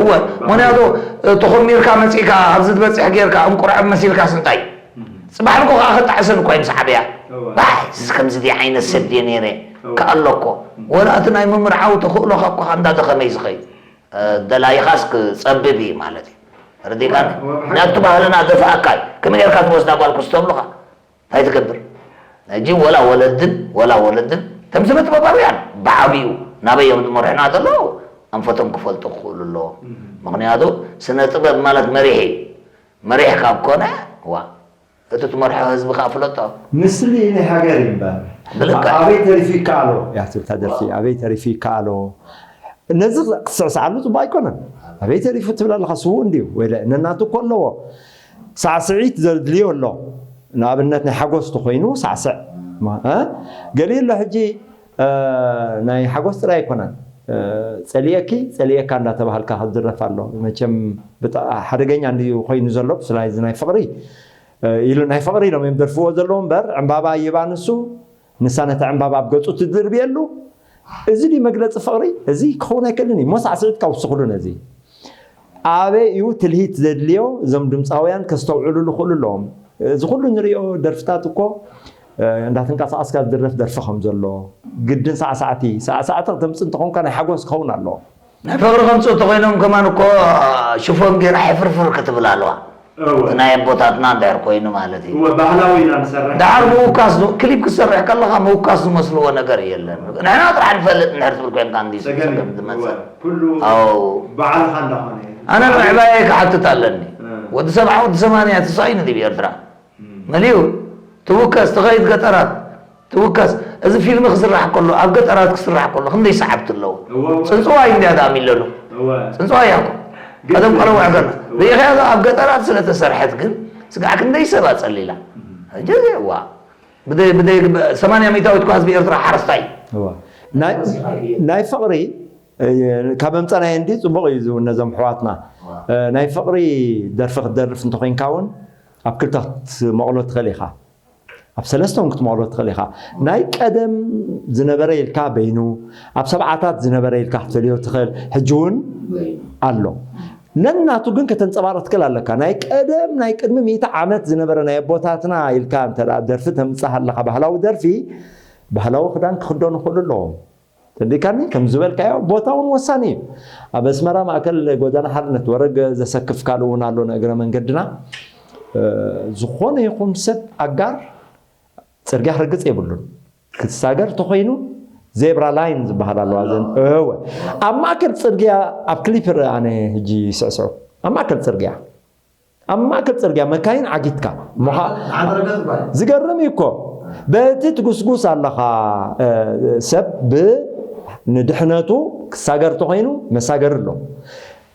እወ። ምኽንያቱ፣ እ፣ ተኾሚርካ መጺእካ ኣብዚ ትበጽሕ ጌርካ እንቁርዐ መሲልካስ እንታይ? እህ። ጽባሕ ንግሆ ከኣ ክጣዕሰን እኳ እዩ ምስ ዓበያ። እወ። ባህ፣ እዚ ከምዚ ድየ ዓይነት ሰብ ድየ ነይረ? እወ። ከኣ ኣሎ እኮ። እህ። ወላ እቲ ናይ ምምርዓው ተኽእሎኻ እኳ ከኣ እንዳደኸመ እዩ ዝኸይድ። እ፣ ደላይኻስ ክጸብብ እዩ ማለት እዩ። ተረዲእካኒ? ናብቲ ባህልና ደፍኣካ እዩ። ከመይ ጌርካ ትወስዳ ጓል ክስቶ ኣብሉኻ? እንታይ ትገብር? ሕጂ ወላ ወለድን፣ ወላ ወለድን፣ እቶም ስነ ጥበባውያን ብዓቢኡ ናበይ እዮም ዝመርሑና ዘለዉ? ኣንፈቶም ክፈልጡ ክኽእሉ ኣለዎም። ምኽንያቱ ስነ ጥበብ ማለት መሪሕ እዩ። መሪሕ ካብ ኮነ፣ ዋ፣ እቲ ትመርሖ ህዝቢ ከኣ ፍለጦ። ምስሊ ናይ ሃገር እዩ እምበር። ብልክዕ። ኣበይ ተሪፉ ይከኣሎ እያ ትብል እታ ደርፊ፣ ኣበይ ተሪፉ ይከኣሎ። ነዚ ክትስዕስዓሉ ጽቡቕ ኣይኮነን። ኣበይ ተሪፉ ትብል ኣለኻ፣ ስዉእ እንድዩ። ወይለ ነናቱ እኮ ኣለዎ። ሳዕስዒት ዘድልዮ ኣሎ። ንኣብነት ናይ ሓጎስ ተኾይኑ ሳዕስዕ። እ? ገሊኡ ኣሎ ሕጂ፣ እ፣ ናይ ሓጎስ ጥራይ ኣይኮነን። እ፣ ጸሊኤኪ፣ ጸሊኤካ እንዳተባሃልካ ክዝረፍ ኣሎ። መቸም ብጣ-፣ ሓደገኛ እንድዩ ኮይኑ ዘሎ፣ ብፍላይ እዚ ናይ ፍቕሪ፣ እ፣ ኢሉ ናይ ፍቕሪ ኢሎም እዮም ደርፍዎ ዘለዉ እምበር፣ ዕምባባ ይባ ንሱ፣ ንሳ ነቲ ዕምባባ ኣብ ገጹ ትድርብየሉ። እዚ ድዩ መግለጺ ፍቕሪ? እዚ ክኸውን ኣይክእልን እዩ። እሞ ሳዕስዒትካ ውስኽሉ ነዚ። ኣበይ እዩ ትልሂት ዘድልዮ? እዞም ድምፃውያን ከስተውዕሉሉ ክእሉ ኣለዎም። እዚ ኩሉ ንሪኦ ደርፍታት እኮ፣ እ፣ እንዳተንቀሳቐስካ ዝድረፍ ደርፊ ከም ዘሎ፣ ግድን ሳዕሳዕቲ፣ ሳዕሳዕቲ ክተምፅእ እንተኾንካ ናይ ሓጎስ ክኸውን ኣለዎ። ናይ ፍቕሪ ከምፅኡ እንተኾይኖም ከማን እኮ ሽፎን ገይራ ሕፍርፍር ክትብል ኣለዋ። እወ። ናይ ኣቦታትና እንድሕር ኮይኑ ማለት እዩ። እወ፣ ባህላዊ ኢና ንሰርሕ። ደሓር ምውካስ ዝ-፣ ክሊፕ ክትሰርሕ ከለኻ ምውካስ ዝመስልዎ ነገር የለን። ንሕና ጥራሕ ንፈልጥ እንድሕር ትብል ኮይንካ እንዲ ጸገም እዩ። ዝመጽእ። እወ፣ ኩሉ ኣው። ባዕልኻ እንዳኾነ እዩ። ኣነ ንምዕባየ ክሓትት ኣለኒ። እም። ወዲ ሰብዓ ወዲ ሰማንያ ተሳኢኑ ድዩ ኤርትራ? እም። መሊኡ ትውከስ ትኸይድ ገጠራት ትውከስ። እዚ ፊልም ክስራሕ ከሎ ኣብ ገጠራት ክስራሕ ከሎ ክንደይ ሰዓብቲ ኣለዎ? እወ፣ እወ። ጽንጽዋይ እንድያ ዳኣም ኢለሉ። እወ። ጽንጽዋይ እያ እኮ። ግን ቀደም ቆለዋ ግን ገና እወ። ርኢኻያ እዛ ኣብ ገጠራት ስለ ተሰርሐት ግን ስጋዕ ክንደይ ሰብ ኣጸሊላ። ሕጂ ዋ ብደይ ብደይ ሰማንያ ሚእታዊት እኳ ህዝቢ ኤርትራ ሓረስታይ እዩ። እዋ። ናይ ናይ ፍቕሪ፣ እ፣ ካብ መምጸናይ እንዲ ጽቡቕ እዩ ዝውን ነዞም ኣሕዋትና። እ፣ ናይ ፍቕሪ ደርፊ ክትደርፍ እንተኾይንካ እውን ኣብ ክልተ ክትመቕሎ ትኽእል ኢኻ። ኣብ ሰለስተ እውን ክትመቕሎ ትኽእል ኢኻ። ናይ ቀደም ዝነበረ ኢልካ በይኑ፣ ኣብ ሰብዓታት ዝነበረ ኢልካ ክትፈልዮ ትኽእል። ሕጂ እውን ኣሎ። ነናቱ ግን ከተንጸባርቕ ትኽእል ኣለካ። ናይ ቀደም ናይ ቅድሚ ሚእቲ ዓመት ዝነበረ ናይ ኣቦታትና ኢልካ እንተ ደኣ ደርፊ ተምጽእ ኣለኻ፣ ባህላዊ ደርፊ፣ ባህላዊ ክዳን ክኽደኑ ይኽእሉ ኣለዎም። ተረዲእካኒ? ከም ዝበልካዮ ቦታ እውን ወሳኒ እዩ። ኣብ ኣስመራ ማእከል ጎዳና ሓርነት ወረግ ዘሰክፍ ካልእ እውን ኣሎ ንእግረ መንገድና። እ፣ ዝኾነ ይኹን ሰብ ኣጋር ጽርግያ ክረግጽ የብሉን። ክትሳገር ተኾይኑ ዜብራ ላይን ዝበሃል ኣለዋ። ዘን-፣ እወ። ኣብ ማእከል ጽርግያ ኣብ ክሊፕ ይረአ ኣነ ሕጂ ይስዕስዑ። ኣብ ማእከል ጽርግያ። ኣብ ማእከል ጽርግያ መካይን ዓጊትካ። ምዃ-፣ ንሓደ ረገጽ እኳ እዩ። ዝገርም እዩ እኮ። በቲ ትጉስጉስ ኣለኻ፣ እ፣ ሰብ ብ-፣ ንድሕነቱ ክሳገር ተኾይኑ መሳገሪ ኣሎ።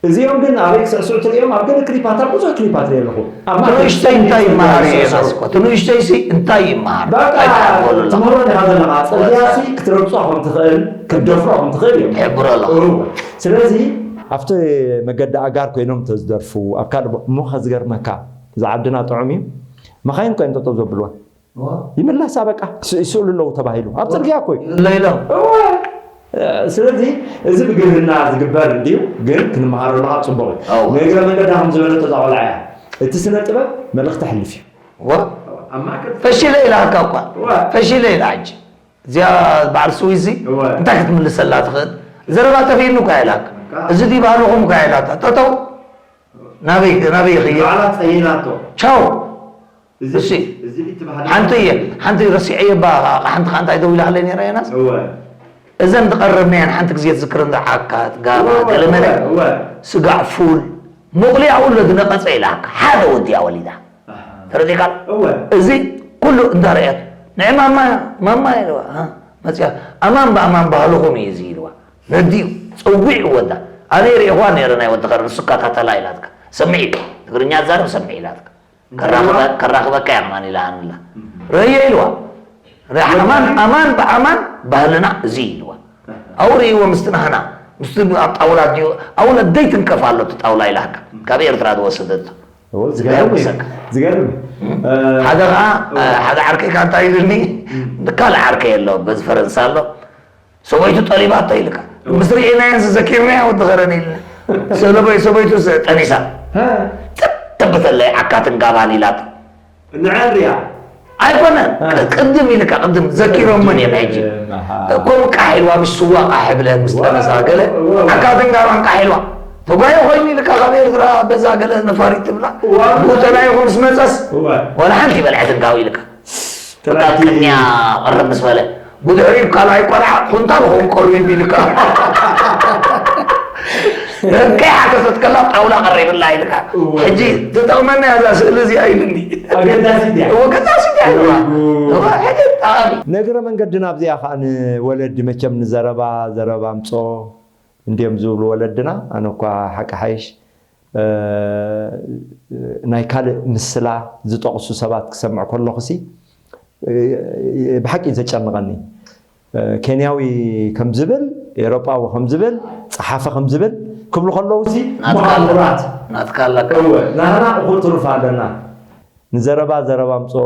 እዚኦም ግን ኣበይ ክስዕስዑ ትርእዮም? ኣብ ገለ ክሊፓት፣ ኣብ ብዙሕ ክሊፓት ርኢ ኣለኹ። ኣብ ማእከል ንእሽተይ እንታይ ይመሃር እዩ ዝስዕስዑ። የናስ እኮ? እቲ ንእሽተይ ሲ እንታይ ይመሃር? በቃ እንታይ ትሓብበሉ ኣለኻ? ትምህሮ ኢኻ ዘለኻ። ጽርግያ ሲ ክትረግጾ ከም ትኽእል፣ ክትደፍሮ ከም ትኽእል እዮም። ትሕብሮ ኣለኻ። እወ። ስለዚ ኣብቲ መገዲ ኣጋር ኮይኖም ተዝደርፉ፣ ኣብ ካልእ ቦ-፣ እሞ ከ ዝገርመካ፣ እዚ ዓድና ጥዑም እዩ። መኻይን እኮ እዮም ጠጠው ዘብልዋ። ይምለሳ በቃ፣ ይስ-፣ ይስእሉ ኣለዉ ተባሂሉ። ኣብ ጽርግያ እኮ እዩ። ይብሎ ኢሎም። እወ። ስለዚ እዚ ብግርህና ዝግበር እንድዩ፣ ግን ክንመሃረሉ ከዓ ጽቡቕ እዩ። እወ። ንእግረ መንገዳ ከም ዝበለቶ እዛ ቆልዓ እያ። እቲ ስነ ጥበብ መልእኽቲ ኣሕልፍ እዩ። እወ። ኣብ ማእከል ፈሺለ ኢላካ እኳ። እወ። ፈሺለ ኢላ ሕጂ። እዚኣ በዓል ስዊዚ እወ። እንታይ ክትምልሰላ ትኽእል? ዘረባ ጠፊእኒ እኳ ኢላካ። እዚ ድዩ ባህልኹም እኳ ኢላታ። ጠጠው። ናበይ፣ ናበይ ይኽይድ? ባዕላ ጸይናቶ። ቻው። እዚ እሺ። እዚ ቢት ባህሊ ሓንቲ እየ፣ ሓንቲ ረሲዐ እየ፣ ባ-፣ ሓንቲ ከኣ እንታይ ደው ኢላ ከለይ ነይራ እየ ናስ። እወ። እዘን ዝቐረብናየን ሓንቲ ግዜ ትዝክረን፣ ዓካት፣ ጋባ፣ እወ፣ ገለመለ፣ እወ፣ እወ። ስጋዕ ፉል፣ መቑሊያ ውለድ ነቐጸ ኢላካ፣ ሓደ ወዲ እያ ወሊዳ። ኣሃ። ተረዲእካ? እወ። እዚ ኩሉ እንዳረኣየት፣ ንዒ ማማ፣ ማማ ኢልዋ፣ እ፣ መጽያ፣ ኣማን ብኣማን ባህልኹም እዩ እዚ ኢልዋ። ነዲኡ፣ ጸዊዑ ወዳ። ኣነ ርኢኽዋ ነይረ ናይ ወዲ ኸረን፣ ንሱ እከታተላ ኢላትካ። ሰምዒ፣ ትግርኛ ትዛረብ ሰምዒ ኢላትካ። ከራኽበ-፣ ከራኽበካ እያ ከማን ኢላሃንላ። ረየ ኢልዋ። ረ-፣ ኣማን፣ ኣማን ብኣማን ባህልና እዚ ኢልዋ። ኣው ርእይዎ ምስቲ ናህና፣ ምስቲ ኣብ ጣውላ ድዩ፣ ኣው ነደይ ትንከፍ ኣሎ እቲ ጣውላ ኢላካ። ካብ ኤርትራ ዝወሰደቶ። እዎ፣ ዝገርም እዩ። ይመሰካ። ዝገርም እዩ። እ፣ ሓደ ኸዓ፣ ሓደ ዓርከይ ከ እንታይ ኢሉኒ፣ ካልእ ዓርከይ ኣሎ፣ በዚ ፈረንሳ ኣሎ። ሰበይቱ ጠሊባቶ ኢልካ። ምስ ርኢናየን ዘኪርናያ ወዲ ኸረን ኢልና። ሰለበይ ሰበይቱ ጠኒሳ። ሀ፣ ጥብ ተበተለይ ዓካትን ጋባን ኢላቶ። ንዐን ሪኣ። ኣይኮነን። ቅድም ኢልካ፣ ቅድም ዘኪሮምን እዮም ሕጂ። ኣሃ። ከምኡ ቃሕ ኢልዋ፣ ምስ ስዋ ቃሕ ብለ፣ ምስ ጠነሳ ገለ፣ እወ፣ እወ። ዓካትን ጋባን ቃሕ ኢልዋ። ተጓየ ኮይኑ ኢልካ ካብ ኤርትራ በዛ ገለ ነፋሪት ትብላ። እዋ። ብኡ ተላኢኹ ምስ መጸስ እዋ። ዋላ ሓንቲ ይበልዐትን ካብኡ ኢልካ። ተላኢኺ። ቅድሚያ ቀረብ ምስ በለ፣ ብድሕሪኡ ካልኣይ ቆልዓ ኩንታል ክኸውን ቀሪቡ ኢልካ። ከይሓተተት ከላ ጣውላ ቀሪብላ ኢልካ። እዋ። ሕጂ ትጠቕመና እያ እዛ ስእሊ እዚኣ ኢሉኒ። ኣገዳሲት እያ። እወ፣ ኣገዳሲት እያ። እዋ። እዋ፣ ሕጂ ጠቓሚ። ነግረ መንገድና ኣብዚኣ ኸዓ ንወለዲ መቸም ንዘረባ፣ ዘረባ ኣምጽኦ እንድዮም ዝብሉ ወለድና። ኣነ እኳ ሓቂ ሓይሽ፣ እ፣ ናይ ካልእ ምስላ ዝጠቕሱ ሰባት ክሰምዕ ከለኹሲ፣ እ፣ ብሓቂ ዘጨንቐኒ። እ፣ ኬንያዊ ከም ዝብል፣ ኤውሮጳዊ ከም ዝብል፣ ጸሓፊ ከም ዝብል ክብሉ ከለዉሲ፣ ናትካ ኣለ-፣ ምሃሙራት። ናትካ ኣለካ። እወ፣ ናህና እኹል ትሩፍ ኣለና። ንዘረባ ዘረባ ኣምጽኦ፣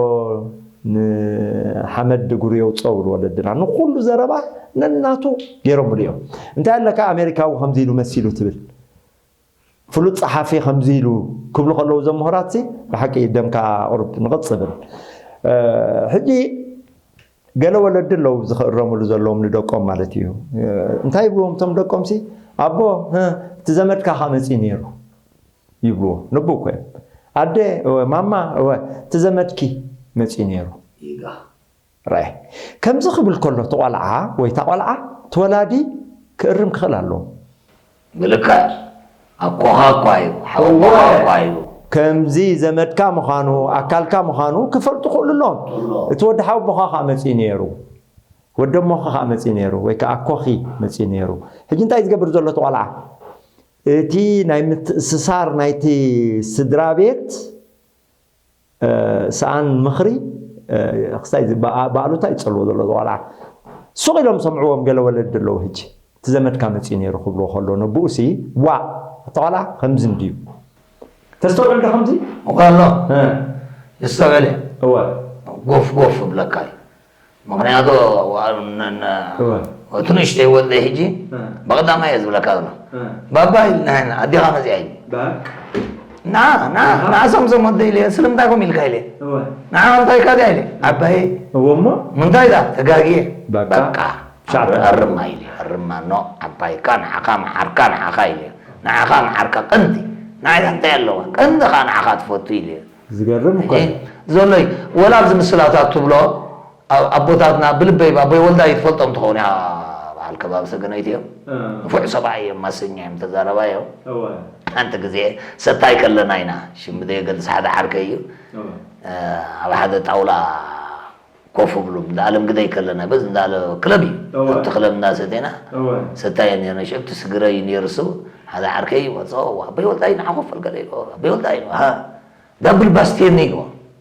ንሓመድ ጉሪ የውጽኦ ብሉ ወለድና። ንኹሉ ዘረባ ነናቱ ገይሮምሉ እዮም። እንታይ ኣለካ ኣሜሪካዊ ከምዚ ኢሉ መሲሉ ትብል? ፍሉጥ ጸሓፊ ከምዚ ኢሉ ክብሉ ከለዉ እዞም ምሁራትሲ፣ ብሓቂ ደምካ ቁሩብ ንቕጽ ብል። እ፣ ሕጂ ገለ ወለዲ ኣለዉ ዝኽእረምሉ ዘለዎም ንደቆም ማለት እዩ። እ፣ እንታይ ይብልዎም እቶም ደቆምሲ? ኣቦ፣ እ፣ እቲ ዘመድካ ከኣ መጺኡ ነይሩ። ይብልዎ። ነቦ እኮ እዮም። ኣደ፣ እወ፣ ማማ፣ እወ፣ እቲ ዘመድኪ መጺኡ ነይሩ። ይጋ። ራይ። ከምዚ ክብል ከሎ እቲ ቆልዓ ወይ እታ ቆልዓ፣ እቲ ወላዲ ክእርም ክኽእል ኣለዎ። ብልክዕ። ኣኮኻ እኳ እዩ፣ ሓወቦኻ እወ። እኳ እዩ። ከምዚ ዘመድካ ምዃኑ፣ ኣካልካ ምዃኑ ክፈልጡ ክኽእሉ ኣለዎም። ኣለዎ። እቲ ወዲ ሓወቦኻ ከኣ መጺኡ ነይሩ። ወዲ ኣሞኻ ከኣ መጺኡ ነይሩ፣ ወይ ከኣ ኣኮኺ መጺኡ ነይሩ። ሕጂ እንታይ ዝገብር ዘሎ እቲ ቆልዓ? እቲ ናይ ምትእስሳር ናይቲ ስድራ ቤት፣ እ፣ ሰኣን ምኽሪ፣ እ፣ ክስታይ ዝ-፣ ብኣ-፣ ብኣሉታ ይጸልዎ ዘሎ እዚ ቆልዓ። ሱቕ ኢሎም ሰምዕዎም ገለ ወለዲ ኣለዉ። ሕጂ እቲ ዘመድካ መጺኡ ነይሩ ክብልዎ ከሎ፣ ነብኡሲ፣ ዋእ፣ እቲ ቆልዓ ከምዚ እንድዩ። ተስተውዕል ዶ ከምዚ? እኮ ኣሎ። እ። ይስተውዕል እየ። እወ። ጎፍ ጎፍ እብለካ እዩ። ምኽንያቱ፣ ዋ-፣ ነ-፣ ነ-፣ እወ። እቲ ንእሽተይ ወደይ ሕጂ፣ እ። ብቐዳማይ እየ ዝብለካ ዘሎ። እ። ባባ ኢልና ኢና፣ ኣዴኻ መጺኣ ኢሉ። ባ-? ና፣ ና፣ ኣሃ። ና፣ ሰምሰም ወደይ ኢለ፣ ስለምንታይ ከምኡ ኢልካ ኢለ። እወ። ንዓ እንታይ ኢልካ ድያ ኢለ። ኣባዬ። እወ እሞ? ምንታይ እዛ? ተጋግየ። በቃ። በቃ። ሻዕተ። ኣር-፣ ኣርማ ኢለ፣ ኣርማ ኖ፣ ኣባይካ ንዓኻ፣ መሓርካ ንዓኻ ኢለ። ንዓኻ መሓርካ ቀንዲ። ንዓይ እንታይ ኣለዋ? ቀንዲ ኸኣ ንዓኻ ትፈቱ ኢለ። ዝገርም እኮ ሕጂ እዩ። ዘሎ እዩ። ወላ ኣብዚ ምስላታት ትብሎ፣ ኣ-፣ ኣቦታትና ብልበይ ኣቦይ ወልዳይ ትፈልጦም ትኸውን ኢኻ፣ በዓል ከባቢ ሰገነይቲ እዮም። እ። ንፉዕ ሰብኣይ እዮም፣ ማሰኛ እዮም፣ ተዛረባይ እዮም። እወ። ሓንቲ ግዜ ሰታይ ከለና ኢና፣ ሽም ብዘየገልጽ ሓደ ዓርከይ እዩ። እወ። እ፣ ኣብ ሓደ ጣውላ ኮፍ ብሉ፣ እንዳ ኣለም ግደይ ከለና፣ በዚ እንዳ ኣለ ክለብ እዩ። እወ። ኣብቲ ክለብ እንዳሰተና እወ። ሰታይ ነይርና፣ ሽዕብቲ ስግረ እዩ ነይሩ እሱ። ሓደ ዓርከይ ይመጽኦ፣ "ኣቦይ ወልዳይ ንዓ ኮፍ በል ገለ" ኢልዎ። "ኣቦይ ወልዳይ" ኢልዎ። "ሃ?" ዳብል ባስቴኒ ኢልዎ።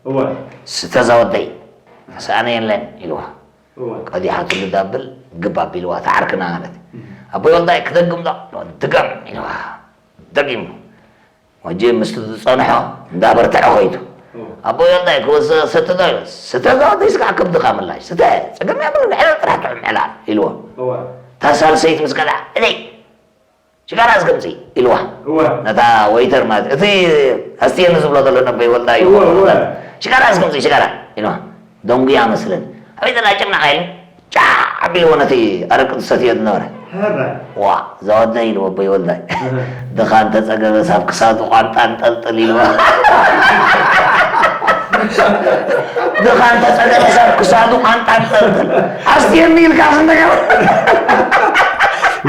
እወ። "ስተ እዛ ወደይ፣ ሰኣነ የለን" ኢልዋ። እወ። ቀዲሓትሉ ዳብል ግብ ኣቢልዋ፣ እታ ዓርክና ማለት። እም። "ኣቦይ ወልዳይ ክደግም ዶ?" "ድገም" ኢልዋ። ደጊሙ። ወጂ ምስቲ ዝጸንሖ እንዳበርትዐ ኸይዱ። እወ። "ኣቦይ ወልዳይ ክወስድ ሰተ ዶ?" ኢልዋ። "ስተ እዛ ወደይ ስጋዕ ከብድኻ ምላሽ፣ ስተ፣ ጸገም የብሉን፣ ዕለል ጥራሕ ጥዑም ዕላል" ኢልዎ። እወ። እታ ሳልሰይቲ ምስ ቀድሓ፣ "እደይ፣ ሽጋራ እስከ ምጺ" ኢልዋ። እወ። ነታ ወይተር ማለት፣ እቲ ኣስትየኒ ዝብሎ ዘሎ ነቦይ ወልዳ እዩ። እወ፣ እወ። "ሽጋራ እስከ ምጺ፣ ሽጋራ" ኢልዋ። ደንጉያ መስለን። "ኣበይ ዘላ ጭቕናቕ" ኢሉ ጫዕ ኣቢልዎ ነቲ ኣረቂ ዝሰትዮ ዝነበረ። ሕራይ። "ዋ፣ እዛ ወደይ" ኢልዎ ኣቦይ ወልዳይ። እህ። "ድኻ እንተጸገበስ ኣብ ክሳዱ ቋንጣ ኣንጠልጥል" ኢልዎ። "ድኻ እንተጸገበስ ኣብ ክሳዱ ቋንጣ ኣንጠልጥል። ኣስትየኒ" ኢልካ ስንተገበ?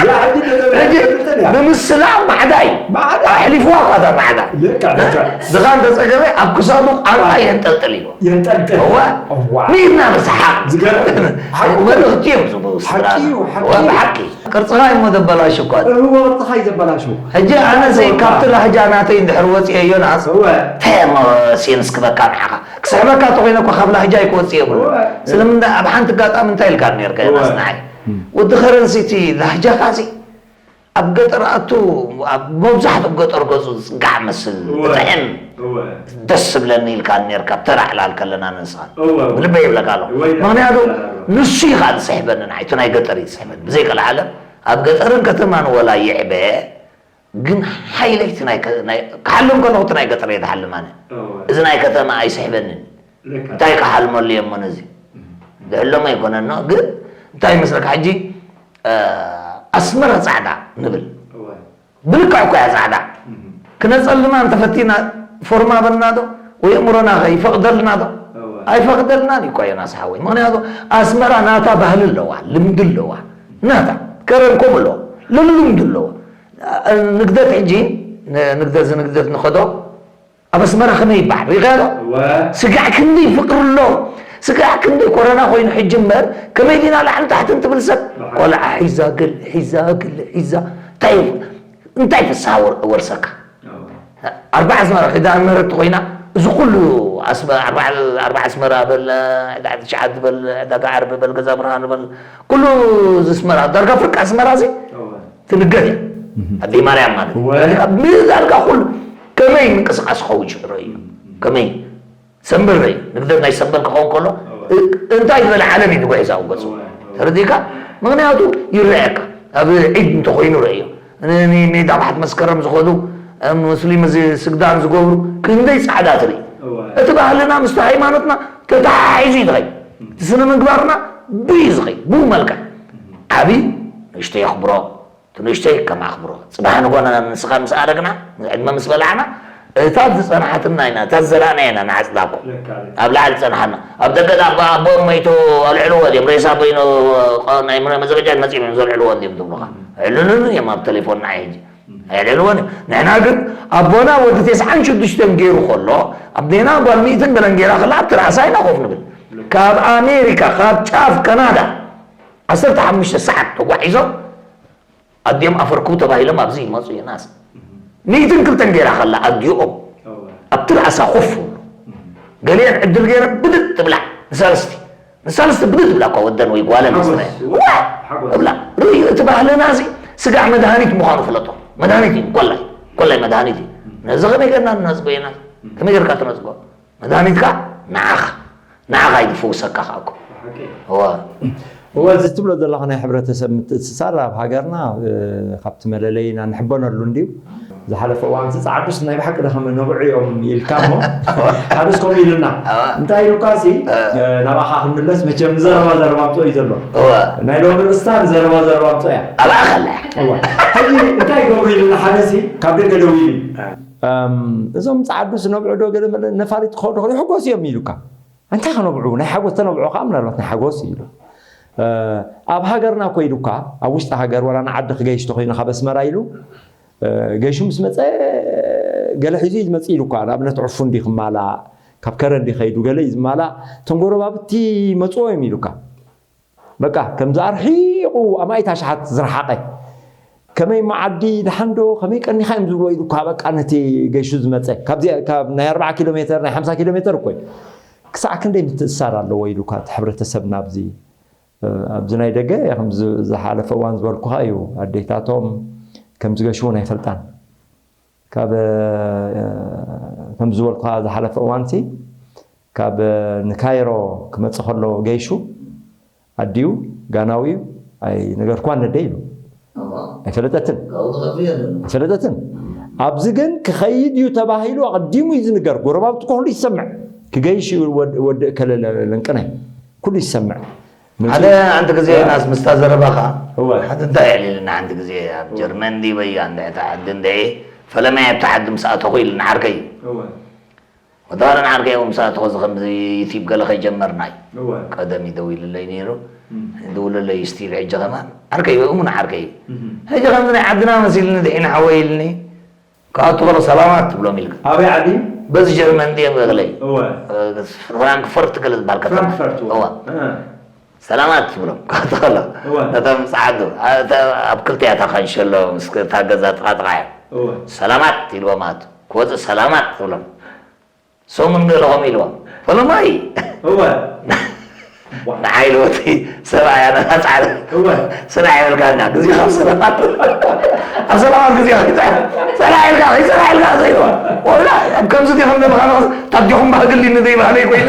ያ፣ ሕጂ ተዘበነ ሕጂ ትንትን እያ። ብምስላ ማዕዳ እዩ። ማዕዳ። ኣሕሊፍዋ እኳ እታ ማዕዳ። ልክዕ፣ ልክዕ። "ድኻ እንተጸገበ ኣብ ክሳዱ ቋንጣ የንጠልጥል" ኢልዎ። የንጠልጥል። እዋ። እዋ። ሚድና ብሰሓቕ። ዝገርም። ሓቂ። መልእኽቲ እዮም ዝህቡ ሓቂ ስድራና። እዩ፣ ሓቂ እዋ፣ እዩ። ብሓቂ። ቅርጽኻ እዩ እሞ ዘበላሹ እኳ። እዎ፣ ቅርጽኻ እዩ ዘበላሹ። ሕጂ ኣነ ዘይ ካብቲ ላህጃ ናተይ እንድሕር ወጺኤ ዮናስ፣ እወ። እንታይ እሞ ሴንስ ክበካ ንዓኻ? ክስሕበካ እንተኾይነ እኮ ካብ ላህጃይ ክወጽእ የብሉ። እወ። ስለምንታይ ኣብ ሓንቲ ኣጋጣሚ እንታይ ኢልካ ነርካ እወ። ዮናስ ንዓይ? እም። ወዲ ከረንሲ እቲ ላህጃኻ ሲ ኣብ ገጠር ኣቱ፣ ኣብ መብዛሕትኡ ገጠር ገጹ ዝጽጋዕ መስል፣ እወ። ዝጥዕም፣ እወ። ደስ ዝብለኒ ኢልካ ኔርካ፣ ኣብ ተራ ዕላል ከለና ንስኻ። እወ። ብልበይ ይብለካ ኣለኹ። እወ፣ ይብለካ ምኽንያቱ፣ ኣለኹ። ንሱ እዩ ከኣ ዝስሕበኒ፣ ንዓይ እቲ ናይ ገጠር እዩ ዝስሕበኒ። ብዘይ ቀልዓለም፣ ኣብ ገጠርን ከተማን ወላ ይዕበ፣ ግን ሓይለይ እቲ ናይ ከ-፣ ናይ፣ ክሓልም ከለኹ እቲ ናይ ገጠር እየ ዝሓልም ኣነ። እወ። እዚ ናይ ከተማ ኣይስሕበንን። ልክዕ። እንታይ ክሓልመሉ እየ እሞ ነዚ? እም። ዝሕሎም ኣይኮነን፣ ግን እንታይ ይመስለካ ሕጂ፣ እ፣ ኣስመራ ጻዕዳ ንብል። እወ። ብልክዕ እኮ እያ ጻዕዳ። ክነጸልማ እንተፈቲና ፎርማ በልና ዶ ወይ እምሮና ከ ይፈቕደልና ዶ? ኣይፈቕደልናን እዩ እኮ ዮናስ ሓወይ። ምኽንያቱ ኣስመራ ናታ ባህሊ ኣለዋ፣ ልምዲ ኣለዋ። ናታ ከረን ከምኡ ኣለዋ። ልምዲ ኣለዋ። ንግደት ሕጂ ንግደት ዝንግደት ንኸዶ ኣብ ኣስመራ ከመይ ይበሃል ሪኢኻዮ ዶ? ስጋዕ ክንደይ ፍቕሪ ኣሎ። ስጋዕ ክንደይ ኮረና ኮይኑ ሕጂ እምበር ከመይ ዲና ላዕሊ ታሕቲ እንትብል ሰብ ቆልዓ ሒዛ ግል ሒዛ ግል ሒዛ እንታይ እንታይ ፍስሃ ወርሰካ? ኣርባዕ ኣስመራ ኪዳነ ምህረት ኮይና እዚ ኩሉ ኣርባዕ ኣስመራ በል ዕዳ ትሽዓት በል ዕዳጋ ዓርቢ በል ገዛ ብርሃን በል ኩሉ እዚ ኣስመራ ዳርጋ ፍርቂ ኣስመራ እዚ ትንገር እያ። ኣደይ ማርያም ማለት እዩ። ዳርጋ ብዳርጋ ኩሉ ከመይ ምንቅስቃስ ክኸውን ሽዑ ረእዩ ከመይ ሰንበል ረእዩ ንግደት ናይ ሰንበል ክኸውን ከሎ እንታይ ዝበለ ዓለም እዩ ንጉዕዛዊ ገፁ ተረዲእካ? ምክንያቱ ይረአየካ ኣብ ዒድ እንተኮይኑ ረእዮ ሜዳ ባሕት መስከረም ዝኸዱ ሙስሊም እዚ ስግዳን ዝገብሩ ክንደይ ፃዕዳ ትርኢ። እቲ ባህልና ምስቲ ሃይማኖትና ተተሓሒዙ እዩ ዝኸይ እቲ ስነ ምግባርና ብዩ ዝኸይ ብኡ መልክዕ ዓብይ ንእሽቶ የኽብሮ ትንሽተይ ከም ኣኽብሮ ጽባሕ ንጎና ንስኻ ምስ ኣረግና ዕድመ ምስ በላዕና እታ ዝጸናሓትና ኢና እታ ዝዘራእና ኢና ንዓጽዳ እኮ ኣብ ላዕሊ ዝጸናሓና ኣብ ደገ ኣቦ ኣቦኦም መይቱ ኣልዕልዎ ድዮም ሬሳ በይኑ ናይ መዘበጃ መጺኦም እዮም ዘልዕልዎ ድዮም ትብሉኻ ዕልሉን እዮም ኣብ ቴሌፎን ንዓይ ሕጂ ኣየልዕልዎን እዮም ንሕና ግን ኣቦና ወዲ ተስዓን ሽዱሽተን ገይሩ ከሎ ኣዴና ጓል ሚእትን ገለን ገይራ ከላ ኣብቲ ራእሳ ኢና ኮፍ ንብል ካብ ኣሜሪካ ካብ ጫፍ ካናዳ ዓሰርተ ሓሙሽተ ሰዓት ተጓዒዞም ኣዲኦም ኣፈርክቡ ተባሂሎም ኣብዚ ይመፁ ዮናስ ሚእትን ክልተን ገይራ ከላ ኣዲኦም ኣብቲ ራእሳ ኮፍ ብሉ ገሊአን ዕድል ገይረ ብድድ ትብላ ንሳልስቲ ንሳልስቲ ብድድ ትብላ እኳ ወደን ወይ ጓለን ስረ እብላ ርእዩ እቲ ባህልና እዚ ስጋዕ መድሃኒት ምዃኑ ፍለጦ መድሃኒት እዩ ኮላይ ኮላይ መድሃኒት እዩ ነዚ ከመይ ገርና ንነፅጎ ዮናስ ከመይ ገርካ ትነፅጎ መድሃኒትካ ንዓኻ ንዓኻ እዩ ዝፍውሰካ ከዓ እኮ እዋ እወ እዚ ትብሎ ዘለኻ ናይ ሕብረተሰብ ምትእስሳር ኣብ ሃገርና ካብቲ መለለይና ንሕበነሉ እንድዩ ዝሓለፈ እዋን ፃዕዱስ ናይ ብሓቂ ደኸመ ነብዑ እዮም ኢልካ እሞ ሓደስ ከምኡ ኢሉና እንታይ ኢሉካ ሲ ናባኻ ክምለስ መቸም ንዘረባ ዘረባ ምፅኦ እዩ ዘሎ ናይ ሎሚ ርእስታ ንዘረባ ዘረባ ምፅኦ እያ ኣብኣ ከላ ሕጂ እንታይ ገብሩ ኢሉና ሓደ ሲ ካብ ደገ ደው ኢሉ እዞም ጻዕዱ ዝነብዑ ዶ ገለ መለ ነፋሪት ክኸዱ ከለዉ ይሕጎሱ እዮም ኢሉካ። እንታይ ክነብዑ ናይ ሓጎስ ተነብዑ ከዓ ምናልባት ናይ ሓጎስ እዩ ኢሉ። ኣብ ሃገርና እኮ ኢሉካ ኣብ ውሽጢ ሃገር ወላ ንዓዲ ክገይሽ ተኮይኑ ካብ ኣስመራ ኢሉ ገይሹ ምስ መፀ ገለ ሒዙ እዩ ዝመፅእ ኢሉካ። ንኣብነት ዕፉን ድዩ ክማላእ ካብ ከረን ድዩ ከይዱ ገለ እዩ ዝማላእ እቶም ጎረባብቲ መፅዎ እዮም ኢሉካ። በቃ ከምዚ ኣርሒቑ ኣማኢት ኣሽሓት ዝረሓቐ ከመይ መዓዲ ደሓንዶ ከመይ ቀኒኻ እዮም ዝብልዎ ኢሉ እኳ በቃ ነቲ ገይሹ ዝመፀ ካብዚ ካብ ናይ ኣርባዓ ኪሎ ሜተር ናይ ሓምሳ ኪሎ ሜተር እኮ እዩ ክሳዕ ክንደይ ምትእሳር ኣለዎ ኢሉ እኳ እቲ ሕብረተሰብ ናብዚ ኣብዚ ናይ ደገ ከም ዝሓለፈ እዋን ዝበልኩኻ እዩ ኣዴታቶም ከም ዝገሹ እውን ኣይፈልጣን ካብ ከም ዝበልኩኻ ዝሓለፈ እዋንሲ ካብ ንካይሮ ክመፅእ ከሎ ገይሹ ኣዲኡ ጋናዊ እዩ ኣይነገርኳን ነደ ኢሉ ኣይፈለጠትን ኣይፈለጠትን ኣብዚ ግን ክኸይድ እዩ ተባሂሉ ኣቐዲሙ እዩ ዝንገር ጎረባብቲ ኩሉ ይሰምዕ ክገይሽ እዩ ወዲ እከለ ለንቅነ ኩሉ ይሰምዕ ሓደ ሓንቲ ግዜ ናስ ምስታ ዘረባኻ ሓደ እንታይ የዕሊልና ሓንቲ ግዜ ኣብ ጀርመን ዲበይ ኣንድዕታ ዓዲ እንድዒ ፈለማይ ኣብታ ዓዲ ምስ ኣተኹ ኢልና ዓርከይ ወዳረን ዓርከይ እውን ምስ ኣተኹ እዚ ከምዚ ዩቲብ ገለ ከይጀመርና እዩ ቀደም ይደውልለይ ነይሩ ይደውልለይ ስቲል ሕጂ ከማን ዓርከይ እሙን ዓርከይ እዩ ሕጂ ከምዚ ናይ ዓድና መሲልኒ ድሒና ሓወይ ኢልኒ ክኣቱ ከሎ ሰላማት ትብሎም ኢልካ ኣበይ ዓዲ በዚ ጀርመን ድየ በለይ ፍራንክፈርት ገለ ዝበሃል ከተማ ሰላማት ትብሎም ክኣቱ ከሎ ነቶም ፃዓዱ ኣብ ክልቲኣታ ካንሸሎ ምስ እታ ገዛ ጥቓጥቓ እያ ሰላማት ኢልዎም ኣቱ ክወፅእ ሰላማት ትብሎም ሰሙን ገለኹም ኢልዎም ፈለማይ ንዓይ ልወቲ ሰብኣይ ኣነና ፃዕሪ ስራሕ ይበልካና ግዜ ካብ ሰላማት ኣብ ሰላማት ግዜ ከይትዕር ሰራሕ ኢልካ ከይሰራሕ ኢልካ ዘይዋ ወላ ኣብ ከምዚ ዲኹም ዘለኻ ታዲኹም ባህግሊ ንዘይባህለይ ኮይኑ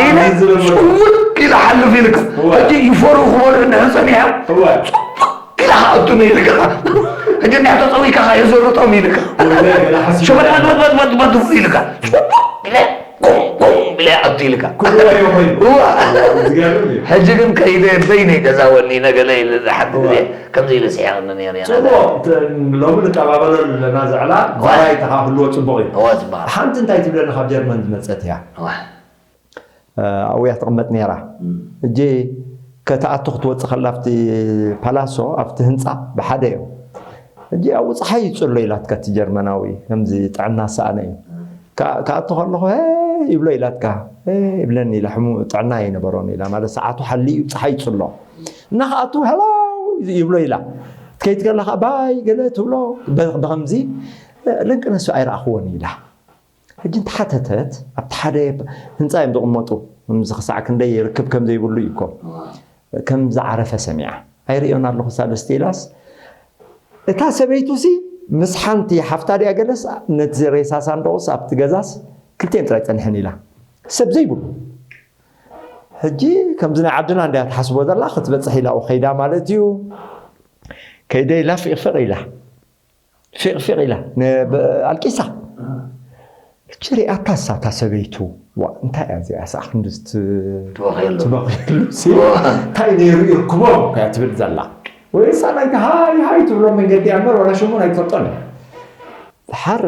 ኢለ ጭውቅ ኢለ ሓልፍ ኢልካ ሕጂ ይፈሩ ክበልዑ እንድሕር ፀኒሖም ኢላ ክኣቱኒ ኢልካ ሕጂ እንዲያ ተፀዊካ ከየዘርጦም ኢልካ ሸበጥበጥበጥበጥበጥ ኢልካ ፅቡቅ ኢለ ቁም ቁም ብለ ኣብቲ ኢልካ። ኩሉ እዩ ኮይኑ። እዋ። ዝገርም እዩ። ሕጂ ግን ከይደ በይነይ ገዛ ወኒ ነገለ ኢለ ሓንቲ ግዜ ከምዚ ኢለ ስሒቕኒ ነይረ እየ። ጽቡቕ፣ ተ- ሎሚ ንቀባበለሉ ኣለና ዘዕላ ዋ። ባራይ ተኻህልዎ ጽቡቕ እዩ። እዋ፣ ጽቡቕ። ሓንቲ እንታይ ትብለኒ ካብ ጀርመን ዝመጸት እያ። እዋ። ኣብያ ትቕመጥ ነይራ። ሕጂ ከተኣቱ ክትወፅእ ከላ ኣብቲ ፓላሶ ኣብቲ ህንፃ ብሓደ እዮም። ሕጂ ኣብኡ ፀሓይ ይፅሎ ኢላትካ እቲ ጀርመናዊ ከምዚ ጥዕና ሰኣነ እዩ። ክኣ- ክኣቱ ከለኹ "ሄ" ይብሎ ኢላትካ "ሄ" ይብለኒ ኢላ ሕሙ ጥዕና ኣይነበሮን ኢላ ማለት ሰዓቱ ሓሊ እዩ ፀሓይ ይፅሎ እና ክኣቱ "ሄሎ" ይብሎ ኢላ ከይትገላ ከዓ ባይ ገለ ትብሎ በ- ብኸምዚ ለንቅነሱ ኣይረኣኽዎን ኢላ ሕጂ እንተሓተተት ኣብቲ ሓደ ህንፃ እዮም ዝቕመጡ። ከምዚ ክሳዕ ክንደይ ርክብ ከም ዘይብሉ እዩ እኮ። ከም ዝዓረፈ ሰሚዓ። ኣይርእዮን ኣለኹ ሳልስቲ ኢላስ እታ ሰበይቱሲ ምስ ሓንቲ ሓፍታ ድያ ገለስ ነቲ ሬሳ ሳንዶቕስ ኣብቲ ገዛስ ክልቲኤን ጥራይ ጸኒሐን ኢላ። ሰብ ዘይብሉ ሕጂ ከምዚ ናይ ዓድና እንድያ ትሓስቦ ዘላ ክትበፅሕ ኢላ ከይዳ ማለት እዩ። ከይደ ኢላ ፊቕፍቕ ኢላ ፊቕ ፊቕ ኢላ ነ- ብ- ኣልቂሳ። እቺ ሪኣታ እሳ እታ ሰበይቱ ዋ እንታይ እያ እዚኣ ሰዓ ክንድስት ትበኽየሉ። ትበኽየሉ ሲ እንታይ ነይሩ ይርክቦም እኮ እያ ትብል ዘላ ወይ እሳ ናይቲ ሃይ ሃይ ትብሎ መንገዲ እያ እምበር ዋላ ሽሙ ኣይትፈልጦን እያ። ድሓር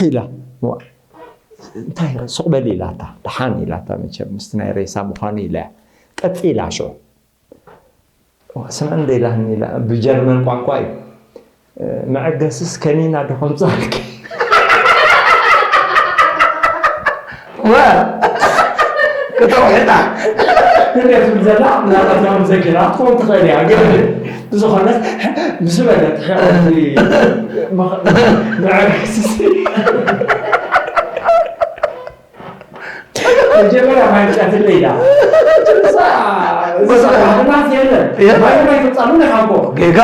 ኢላ ዋ እንታይ ሱቕ በሊ ኢላታ ደሓን ኢላታ መቸም ምስቲ ናይ ሬሳ ምዃኑ ኢላ እያ ቀፂላ ሽዑ ስምዕን ደይላህኒ ኢላ ብጀርመን ቋንቋ እዩ መዐገስስ ከኒና ዶ ከምፃልኪ ከተውሕጣ እንዴት ትብል ዘላ ምናልባት ከም ዘኪራ ትኸውን ትኽእል እያ ግን ብዝኾነ ምስ በለት መዐገስስ መጀመርያ ማይ ምፅኣትለይ ኢላ እዛ እዛ ባህልና የለን ማይ ማይ ትፃሉ ነካኮ ጌጋ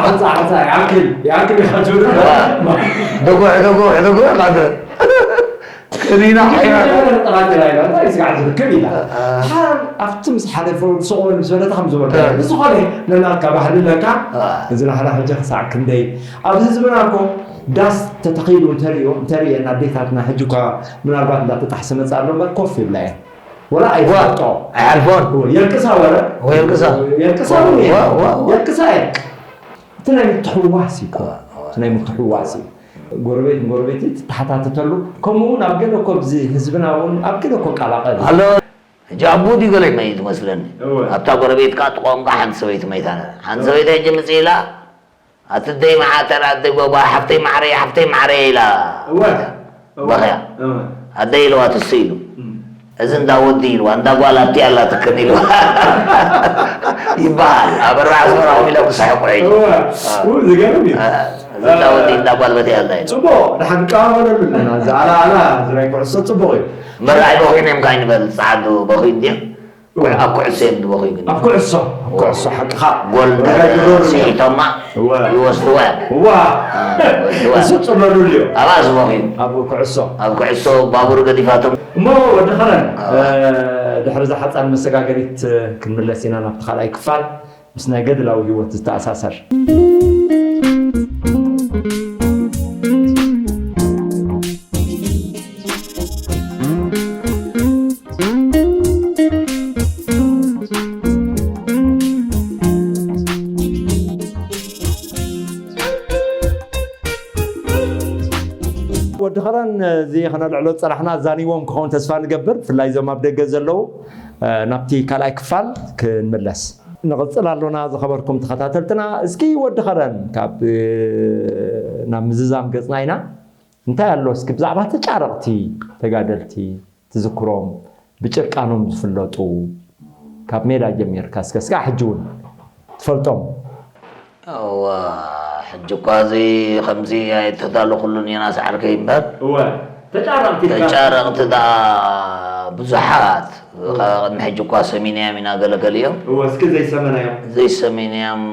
ሓንፃ ሓንፃ ያክል ያክል ኢኻ ትብል ደጉዕ ደጉዕ ደጉዕ ካደ ከኒና ሓይና ጠቃትላ ኢላ እንታይ ስጋዕ ዝርክብ ኢላ ሓር ኣብቲ ምስ ሓደ ፍሮም ስቆ ምስ በለታ ከም ዝበለ ብዝኾነ ነናትካ ባህሊ ኣለካ እዚ ናሕና ሕጂ ክሳዕ ክንደይ ኣብ ህዝብና እኮ ዳስ ተተኺሉ እንተሪኦ እንተሪኤን ኣዴታትና ሕጂ እኳ ምናልባት እንዳተጣሕሰ መፅእ ኣሎ እምበር ኮፍ ይብላ እየን ወላ ኣይፈልጦ ኣይሓልፎን የልቅሳ ወረ ወይ የልቅሳ የልቅሳ እውን እየን ዋ፣ ዋ፣ ዋ። የልቅሳ እየን እቲ ናይ ምትሕዋስ እዩ እኮ እቲ ናይ ምትሕዋስ እዩ ጎረቤት ንጎረቤት ትተሓታተተሉ ከምኡ እውን ኣብ ገለ እኮ ብዚ ህዝብና እውን ኣብ ገለ እኮ ቃላቀል እዩ ኣሎ ሕጂ ኣቡ ድዩ ገለ መይት መስለኒ እወ። ኣብታ ጎረቤትካ ጥቆምካ ሓንቲ ሰበይቲ መይታ ነራ ሓንቲ ሰበይቲ ሕጂ ምፅእ ኢላ ኣቲ ደይ መዓተር ኣደይ ጎባ ሓፍተይ ማዕረይ ሓፍተይ ማዕረይ ኢላ እወ በኽያ እወ ኣደይ ኢልዋ ትስ ኢሉ እም። እዚ እንዳ ወዲ ኢልዋ እንዳ ጓል ኣቲ ኣላትክን ኢልዋ ይበሃል ኣብ ኣርባዓ ኣስመራ ኮም ኢሎም ክሳሕቁ ሕጂ እወ ኡ ዝገርም እዩ እዚ እንዳ ወዲ እንዳ ጓል በቲ ኣላ ኢሉ ፅቡቅ ድሓን ንቀባበለሉ ኣለና እዚ ኣላ ኣላ እዚ ናይ ኩዕሶ ፅቡቅ እዩ መርዓይ በኺ ነምካ ይንበል ፀዓዱ በኺ እንድዮም ኣብ ኩዕሶ እዮም ዝበኽዩ ግን ኣብ ኩዕሶ ኣብ ኩዕሶ ሓቅኻ ጎል ወጋይ ድሮር ስሒቶማ እወ። ይወስድዋ እዮም እዋ ይወስድዋ እሱ ፅለሉሉ እዩ ኣብኣ ዝበኽዩ ኣብ ኩዕሶ ኣብ ኩዕሶ ባቡር ገዲፋቶም እሞ ወዲ ኸረን ድሕሪ እዛ ሓፃን መሰጋገሪት ክንምለስ ኢና ናብቲ ካልኣይ ክፋል ምስ ናይ ገድላዊ ህይወት ዝተኣሳሰር ወዲ ኸረን እዚ ከነልዕሎ ዝፀናሕና ዛኒዎም ክኸውን ተስፋ ንገብር ብፍላይ እዞም ኣብ ደገ ዘለዉ ናብቲ ካልኣይ ክፋል ክንምለስ ንቕፅል ኣሎና ዝኸበርኩም ተኸታተልትና እስኪ ወዲ ኸረን ካብ ናብ ምዝዛም ገፅና ኢና እንታይ ኣሎ እስኪ ብዛዕባ ተጫረቕቲ ተጋደልቲ ትዝክሮም ብጭርቃኖም ዝፍለጡ ካብ ሜዳ ጀሚርካ እስከ ስጋዕ ሕጂ እውን ትፈልጦም እዋ ሕጂ እኳ እዚ ከምዚ ኣይተዳለኹሉን ኢና ሰዓርከይ እምበር እወ ተጫረቕቲ ኢልካ ተጫረቕቲ ደኣ ብዙሓት ካብ ቅድሚ ሕጂ እኳ ሰሚናዮም ኢና ገለገሊኦም እወ እስኪ ዘይሰመናዮም ዘይሰሚናዮም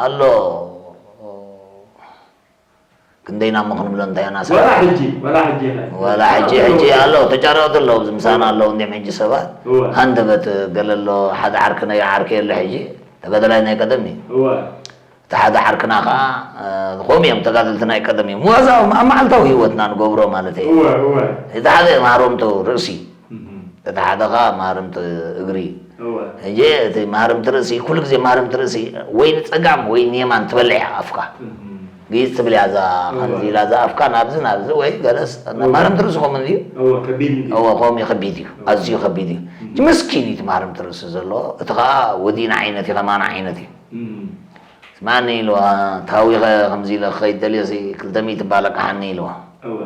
ኣሎ ክንደይና እሞ ክንብሎ እንታይ ኢና ወላ ሕጂ ወላ ሕጂ ኢኻ ወላ ሕጂ ሕጂ ኣለዉ ተጫረቕቲ ኣለዉ ኣብዚ ምሳና ኣለዉ እንዲም ሕጂ ሰባት እወ ሃንደበት ገለ ኣሎ ሓደ ዓርኪ ናይ ዓርኪ የለ ሕጂ ተጋዳላይ ናይ ቀደም እዩ እወ እቲ ሓደ ዓርክና ከዓ፣ እ፣ ከምኡ እዮም ተጋደልቲ ናይ ቀደም እዮም። ዋዛ ኣብ መዓልታዊ ህይወትና ንገብሮ ማለት እዩ። እወ፣ እወ። እቲ ሓደ ማህረምቶ ርእሲ፣ እህ። እቲ ሓደ ከዓ ማህረምቲ እግሪ። እወ። ሕጂ እቲ ማህረምቲ ርእሲ፣ ኩሉ ግዜ ማህረምቲ ርእሲ ወይ ንጸጋም ወይ ንየማን ትበልዕ እያ ኣፍካ። እህ። ግይጽ ትብል እያ እዛ፣ እወ። ከምዚ ኢላ እዛ ኣፍካ ናብዚ ናብዚ ወይ ገለስ፣ እወ። ማህረምቲ ርእሲ ከምኡ እንድዩ። እወ፣ ከቢድ እንድዩ። እወ፣ ከምኡ እዩ፣ ከቢድ እዩ። እወ። ኣዝዩ ከቢድ እዩ። እህ። ምስኪን እዩ እቲ ማህረምቲ ርእሲ ዘሎ። እቲ ከዓ ወዲና ዓይነት እዩ፣ ከማና ዓይነት እዩ። እህ። ስማኒ ኢልዋ፣ ታዊኸ ከምዚ ኢለ ክኸይድ ደልዮሲ ክልተ ሚእቲ እባ ለቃሓኒ ኢልዋ። እወ።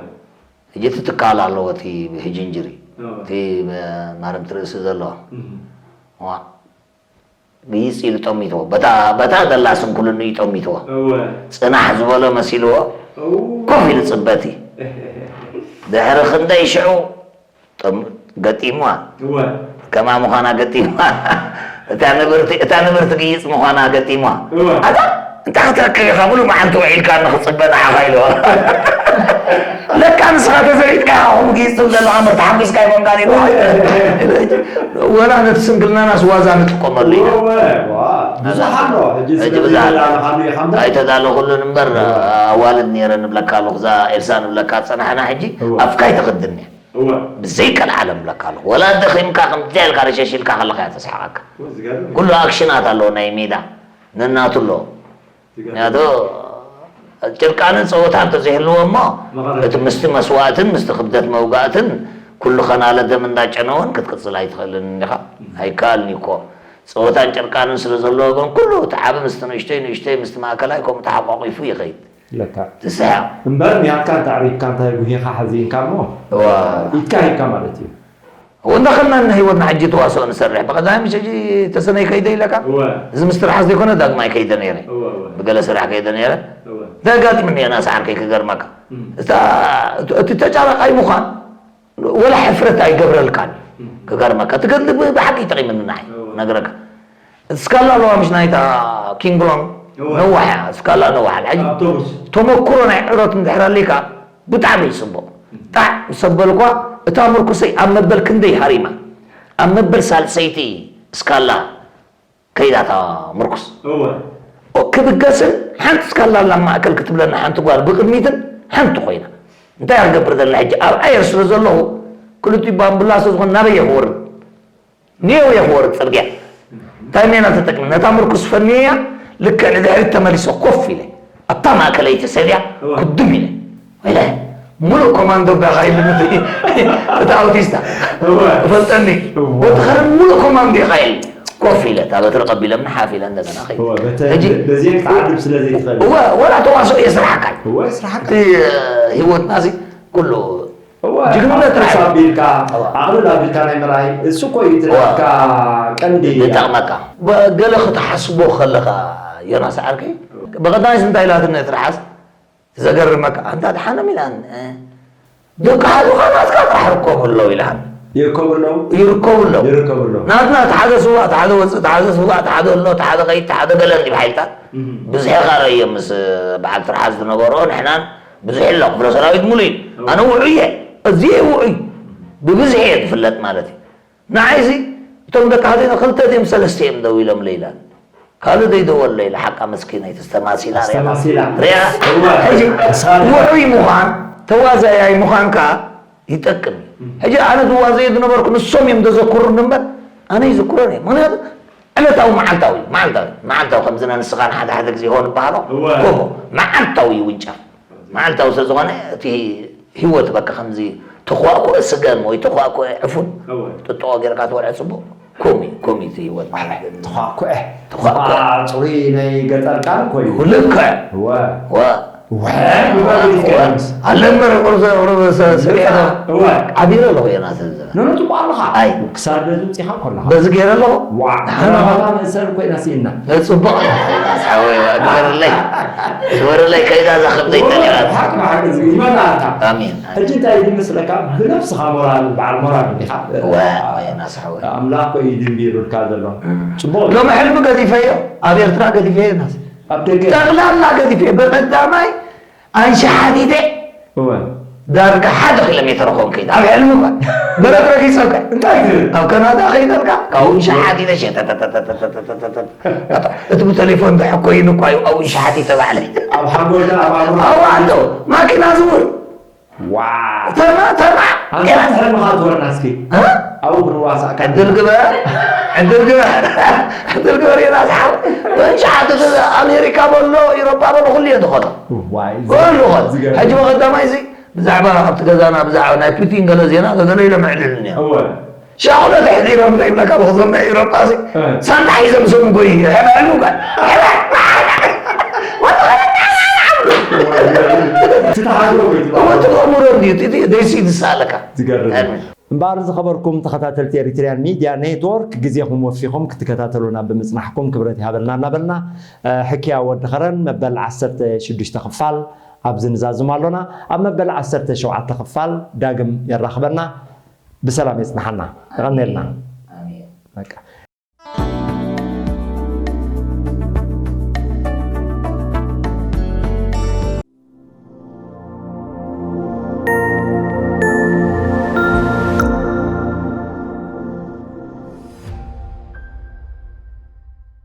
ሕጂ እቲ ትካል ኣለዎ፣ እቲ ብሕጅንጅሪ፣ እወ። እቲ ብ-፣ ማረምቲ ርእሲ ዘለዎ። እህ። ዋ፣ ግይጽ ኢሉ ጠሚትዎ። በታ፣ በታ ዘላ ስንኩልኑ እዩ ጠሚትዎ። እወ። ጽናሕ ዝበሎ መሲልዎ፣ እው። ኮፍ ኢሉ ጽበቲ። ድሕሪ ክንደይ ሽዑ ጥም-፣ ገጢምዋ። እወ። ከማ ምዃና ገጢምዋ። እታ ንብርቲ፣ እታ ንብርቲ ግይጽ ምዃና ገጢምዋ። እወ። ኣታ፣ እንታይ ክትረክብ ኢኻ? ሙሉእ መዓልቲ ውዒልካ ንኽጽበ ንዓኻ ኢልዋ። ለካ ንስኻ ተዘሪጥካ ኢኻ ከምኡ ግይጽ ትብል ዘለኻ እምበር ተሓጒስካ ኣይኮንካን ኢልዋ። ወላ ነቲ ስንክልናናስ ዋዛ ንጥቀመሉ ኢና። እወ፣ ዋ፣ ብዙሕ ኣሎ። ሕጂ ሕጂ ስለዚ ብዙሕ ኣሎ። ይላልኻሉ ኢኻ እምበር። ኣይተዳለኹሉን እምበር፣ እወ። ኣዋልድ ነይረ ንብለካ ኣለኹ፣ እዛ ኤልሳ ንብለካ ዝጸናሕና ሕጂ እወ። ኣፍካ ኣይተኽድን እያ። እወ። ብዘይ ቀልዓለም እብለካ ኣለኹ። ወላ ደኺምካ ከምዚኣ ኢልካ ረሸሽ ኢልካ ከለኻ እያ ተስሕቐካ። እወ፣ ዝገርም እዩ። ኩሉ ኣክሽናት ኣለዎ ናይ ሜዳ። ነናቱ ኣለዎ። ዝገርም። ምክንያቱ ጭርቃንን ጸወታን እንተዘይህልዎ እሞ፣ መቐረት። እቲ ምስቲ መስዋእትን ምስቲ ክብደት መውጋእትን ኩሉ ኸናለ ደም እንዳጨነወን ክትቅጽል ኣይትኽእልን እንዲኻ። እም። ኣይከኣልን እዩ እኮ። ጸወታን ጭርቃንን ስለ ዘለዎ ግን ኩሉ እቲ ዓቢ ምስቲ ንእሽተይ፣ ንእሽተይ ምስቲ ማእከላይ ከምኡ ተሓቋቒፉ ይኸይድ። ለካ። ትስሕቕ። እምበር፣ ንያትካ እንተ ኣዕሪፍካ፣ እንታይ ጉሂኻ ሓዚንካ እሞ፣ እዋ። ኢድካ ሂብካ ማለት እዩ። እው፣ እንዳኸድና ንህይወትና ሕጂ ተዋስኦ ንሰርሕ። ብቐዳማይ ምሽ ሕጂ ተሰነይ ከይደ ኢለካ? እወ። እዚ ምስ ትርሓስ ዘይኮነ ዳግማይ ከይደ ነይረ። እወ፣ እወ። ብገለ ስራሕ ከይደ ነይረ። እወ። እንታይ ኣጋጢሙኒ እየ ናስ ዓርከይ ክገርመካ። እም። እታ፣ እቲ ተጫራቃይ ምዃን ወላ ሕፍረት ኣይገብረልካን እዩ። እም። ክገርመካ። እቲ ገድሊ ብ-፣ ብሓቂ ይጠቒመኒ ንዓይ። እወ። ነግረካ። ስካላ ኣለዋ፣ ምሽ ናይታ ኪንግ ሎንግ እወ። ነዋሕ እያ፣ ስካላ ነዋሕ እያ። ሕጂ ኣውቶቡስ። ተመኩሮ ናይ ዕረት እንድሕር ኣሊካ ብጣዕሚ እዩ ጽቡቕ። ጣዕ ምስ ኣበልኳ፣ እታ ምርኩሰይ ኣብ መበል ክንደይ ሃሪማ? ኣብ መበል ሳልሰይቲ ስካላ ከይዳ እታ ምርኩስ። እወ። ኦ፣ ክብገስን ሓንቲ ስካላ ኣላ ማእከል ክትብለና ሓንቲ ጓል ብቕድሚትን ሓንቲ ኮይና። እንታይ እየ ክገብር ዘለና ሕጂ? ኣብ ኣየር ስለ ዘለኹ ክልቲኡ ባምቡላ ስለ ዝኾነ ናበይ እየ ክወርድ? ኔው እየ ክወርድ ጽርግያ። እንታይ ሜላ ተጠቅሚ? ነታ ምርኩስ ፈንየያ፣ ልክዕ ንድሕሪት ተመሊሰ ኮፍ ኢለ። ኣብታ ማእከለይቲ ሰብያ እወ። ክድም ኢለ። ወይለ፣ ሙሉእ ኮማንዶ ባኻ ኢሉኒ እቲ፣ እቲ ኣውቲስታ። እወ። እፈልጠኒ። እወ። ወዲ ኸረን ሙሉእ ኮማንዶ ኢኻ ኢሉ። ኮፍ ኢለ፣ እታ በትሪ ቀቢሎምኒ ሓፍ ኢለ እንደገና ኸይደ። እወ፣ በተ-፣ ሕጂ በዚአን ክትዓድብ ስለ ዘይትኽእል። እወ፣ ወላ ተዋስኦ እየ ስራሕካ። እወ፣ ስራሕካ። እቲ፣ እ፣ ህይወትና እዚ ኩሉ እወ፣ ጅግንነት ዓቕሊ ርኣይ። ኣቢልካ፣ እወ። ዓቕሊ ኣቢልካ ናይ ምርኣይ፣ እሱ እኮ እዩ እቲ እወ። ናትካ ቀንዲ። ዝጠቕመካ። በ-፣ ገለ ክትሓስቦ ከለኻ፣ ዮናስ ዓርከይ፣ ብቐዳማይስ እንታይ ኢላትኒ ትርሓስ? ዘገርመካ፣ ኣንታ ደሓኖም ኢላን፣ እ፣ ደቂ ሓዱኻ ናትካ ጥራሕ ርከቡ ኣለዉ ኢላን። ይርከቡ ኣለዉ? ይርከቡ ኣለዉ። ይርከቡ ኣለዉ። ናትና እቲ ሓደ ስዋእ፣ እቲ ሓደ ወፅእ፣ እቲ ሓደ ስዋእ፣ እቲ ሓደ ኣሎ፣ እቲ ሓደ ኸይድ፣ እቲ ሓደ ገለ እንዲብ ሓይልታት። እም። ብዝሒ ኻረ እዮም ምስ በዓል ትርሓስ ዝነበሮ፣ ንሕናን ብዙሕ ኣሎ፣ ክፍለ ሰራዊት ሙሉ እዩ። እወ። ኣነ ውዑይ እየ፣ ኣዝየ ውዑይ። ብብዝሒ እየ ዝፍለጥ ማለት እዩ። ንዓይሲ እቶም ደቂ ሓቴና ክልተ ድዮም ሰለስተ እዮም ደው ኢሎም ለይላ። ካልእ ዘይደወለ ኢላ ሓቃ መስኪነይቲ ዝተማሲላ ሪኣ። ዝተማሲላ። ሪኣ። እወ። ሕጂ ውዑይ ምዃን፣ ተዋዛያይ ምዃን ከኣ ይጠቅም እዩ። እም። ሕጂ ኣነ ዝዋዘየ ዝነበርኩ ንሶም እዮም ዘዘክሩኒ እምበር ኣነ ይዝክሮን እየ። ምኽንያቱ ዕለታዊ መዓልታዊ፣ መዓልታዊ፣ መዓልታዊ ከምዚ ንስኻን ሓደ ሓደ ግዜ ይኸውን ይበሃሎ። እወ። ከምኡ መዓልታዊ ይውንጨፍ። መዓልታዊ ስለ ዝኾነ እቲ ህይወት በቃ ከምዚ ተኳእኩዐ ስገም ወይ ተኳእኩዐ ዕፉን እወ። ጥጥቖ ጌርካ ትበልዖ ጽቡቕ። ከምኡ እዩ፣ ከምኡ እዩ እቲ ህይወት። ተኳእኩዐ። ተኳእኩዐ። ጽሩይ ናይ ገጠር ቃል እኮ እዩ። ልክዕ። እወ። እወ። ወ-፣ እወ። ኣለ እምበር ቁሩብ፣ ቁሩብ ሰ-፣ ሰሚዐ ዶ? እወ። ዓቢረ ኣለኹ እየ ናተ ዘበን። ኖኖ፣ ጽቡቕ ኣለኻ። ኣይ። ክሳብ በዚ ውጺኻ እኮ ኣለኻ። በዚ ገይረ ኣለኹ። ዋዕ። ደሓን ኣለኻ። መራኸብታ መእሰሪ ኮይና ስኢና። ጽቡቕ። ሓወይ፣ ግበረለይ። ግበረለይ፣ ከይዳ እዛ ከብደይ እወ፣ ጠሊቓ። ሓቂ ብሓቂ እዚ ይመጣ ኣልካ። ኣሜን። ሕጂ እንታይ እዩ ዝመስለካ? ብነብስኻ ሞራል፣ በዓል ሞራል እንዲኻ። እወ፣ እወ፣ ናስ ሓወይ። ኣምላኽ እኮ እዩ ድንቢሩልካ ዘሎ። እም። ጽቡቕ። ሎሚ ሕልሚ ገዲፈዮ፣ ኣብ ኤርትራ ገዲፈዮ ናስ። ኣብ ደገ። ጠቕላላ ገዲፈዮ። ብቐዳማይ ኣንሺ ሓዲደ። እወ። ዳርጋ ሓደ ኪሎ ሜትር ኾን ከይድ ኣብ ሕልሚ እኳ በረድ ረኪሰካ እንታይ ትብል? ኣብ ካናዳ ከይደልካ ካብኡ ሸሓት ኢለ ሸተተተተተተተተተተ እቲ ብቴሌፎን ተሐኮይኑ እኳ እዩ ኣብኡ ሸሓት ይተባዕለ። ኣብ ሓንጎልካ ኣብ ኣእምሮ ኣብኡ ኣሎ ማኪና ዝውር ዋ ተማ ተማ ኣንታ ሕልምኻ ትወርና እስኪ እ? ኣብኡ ክንዋሳእ ዕድል ግበር ዕድል ግበር ዕድል ግበር ኢና ዝሓው እንሻሓት ኣሜሪካ በሎ ኢሮጳ በሎ ኩሉ እየ ዝኾኖ ዋይ ኩሉ ኾን ዝገርም። ሕጂ መቐዳማይ እዚ ብዛዕባ ኣብቲ ገዛና ብዛዕባ ናይ ፑቲን ገለ ዜና ተገለ ኢሎም ዕድል እኒኦ እወ ሻኹለ ተሕዲሮም እንታይ ይብለካ ብክዞም ናይ ኢሮጳ ሲ እ። ሳንታ ሒዞም ሰሙ ጎይ ሕበሉ ጋር እቲ ተሓድሮ ወይ ትብሎ እወ ትቐምሮ እንዲዩ ደሲ ዝሳለካ ዝገርም ሕልሚ። እምበኣር ዝኸበርኩም ተኸታተልቲ ኤሪትሪያን ሚድያ ኔትወርክ ግዜኹም ወፊኹም ክትከታተሉና ብምፅናሕኩም ክብረት ይሃበልና እናበልና እ፣ ሕክያ ወዲ ኸረን መበል ዓሰርተ ሽዱሽተ ክፋል ኣብዚ ንዛዝም ኣሎና ኣብ መበል ዓሰርተ ሸውዓተ ክፋል ዳግም የራኽበና ብሰላም የፅንሓና የቐነልና በቃ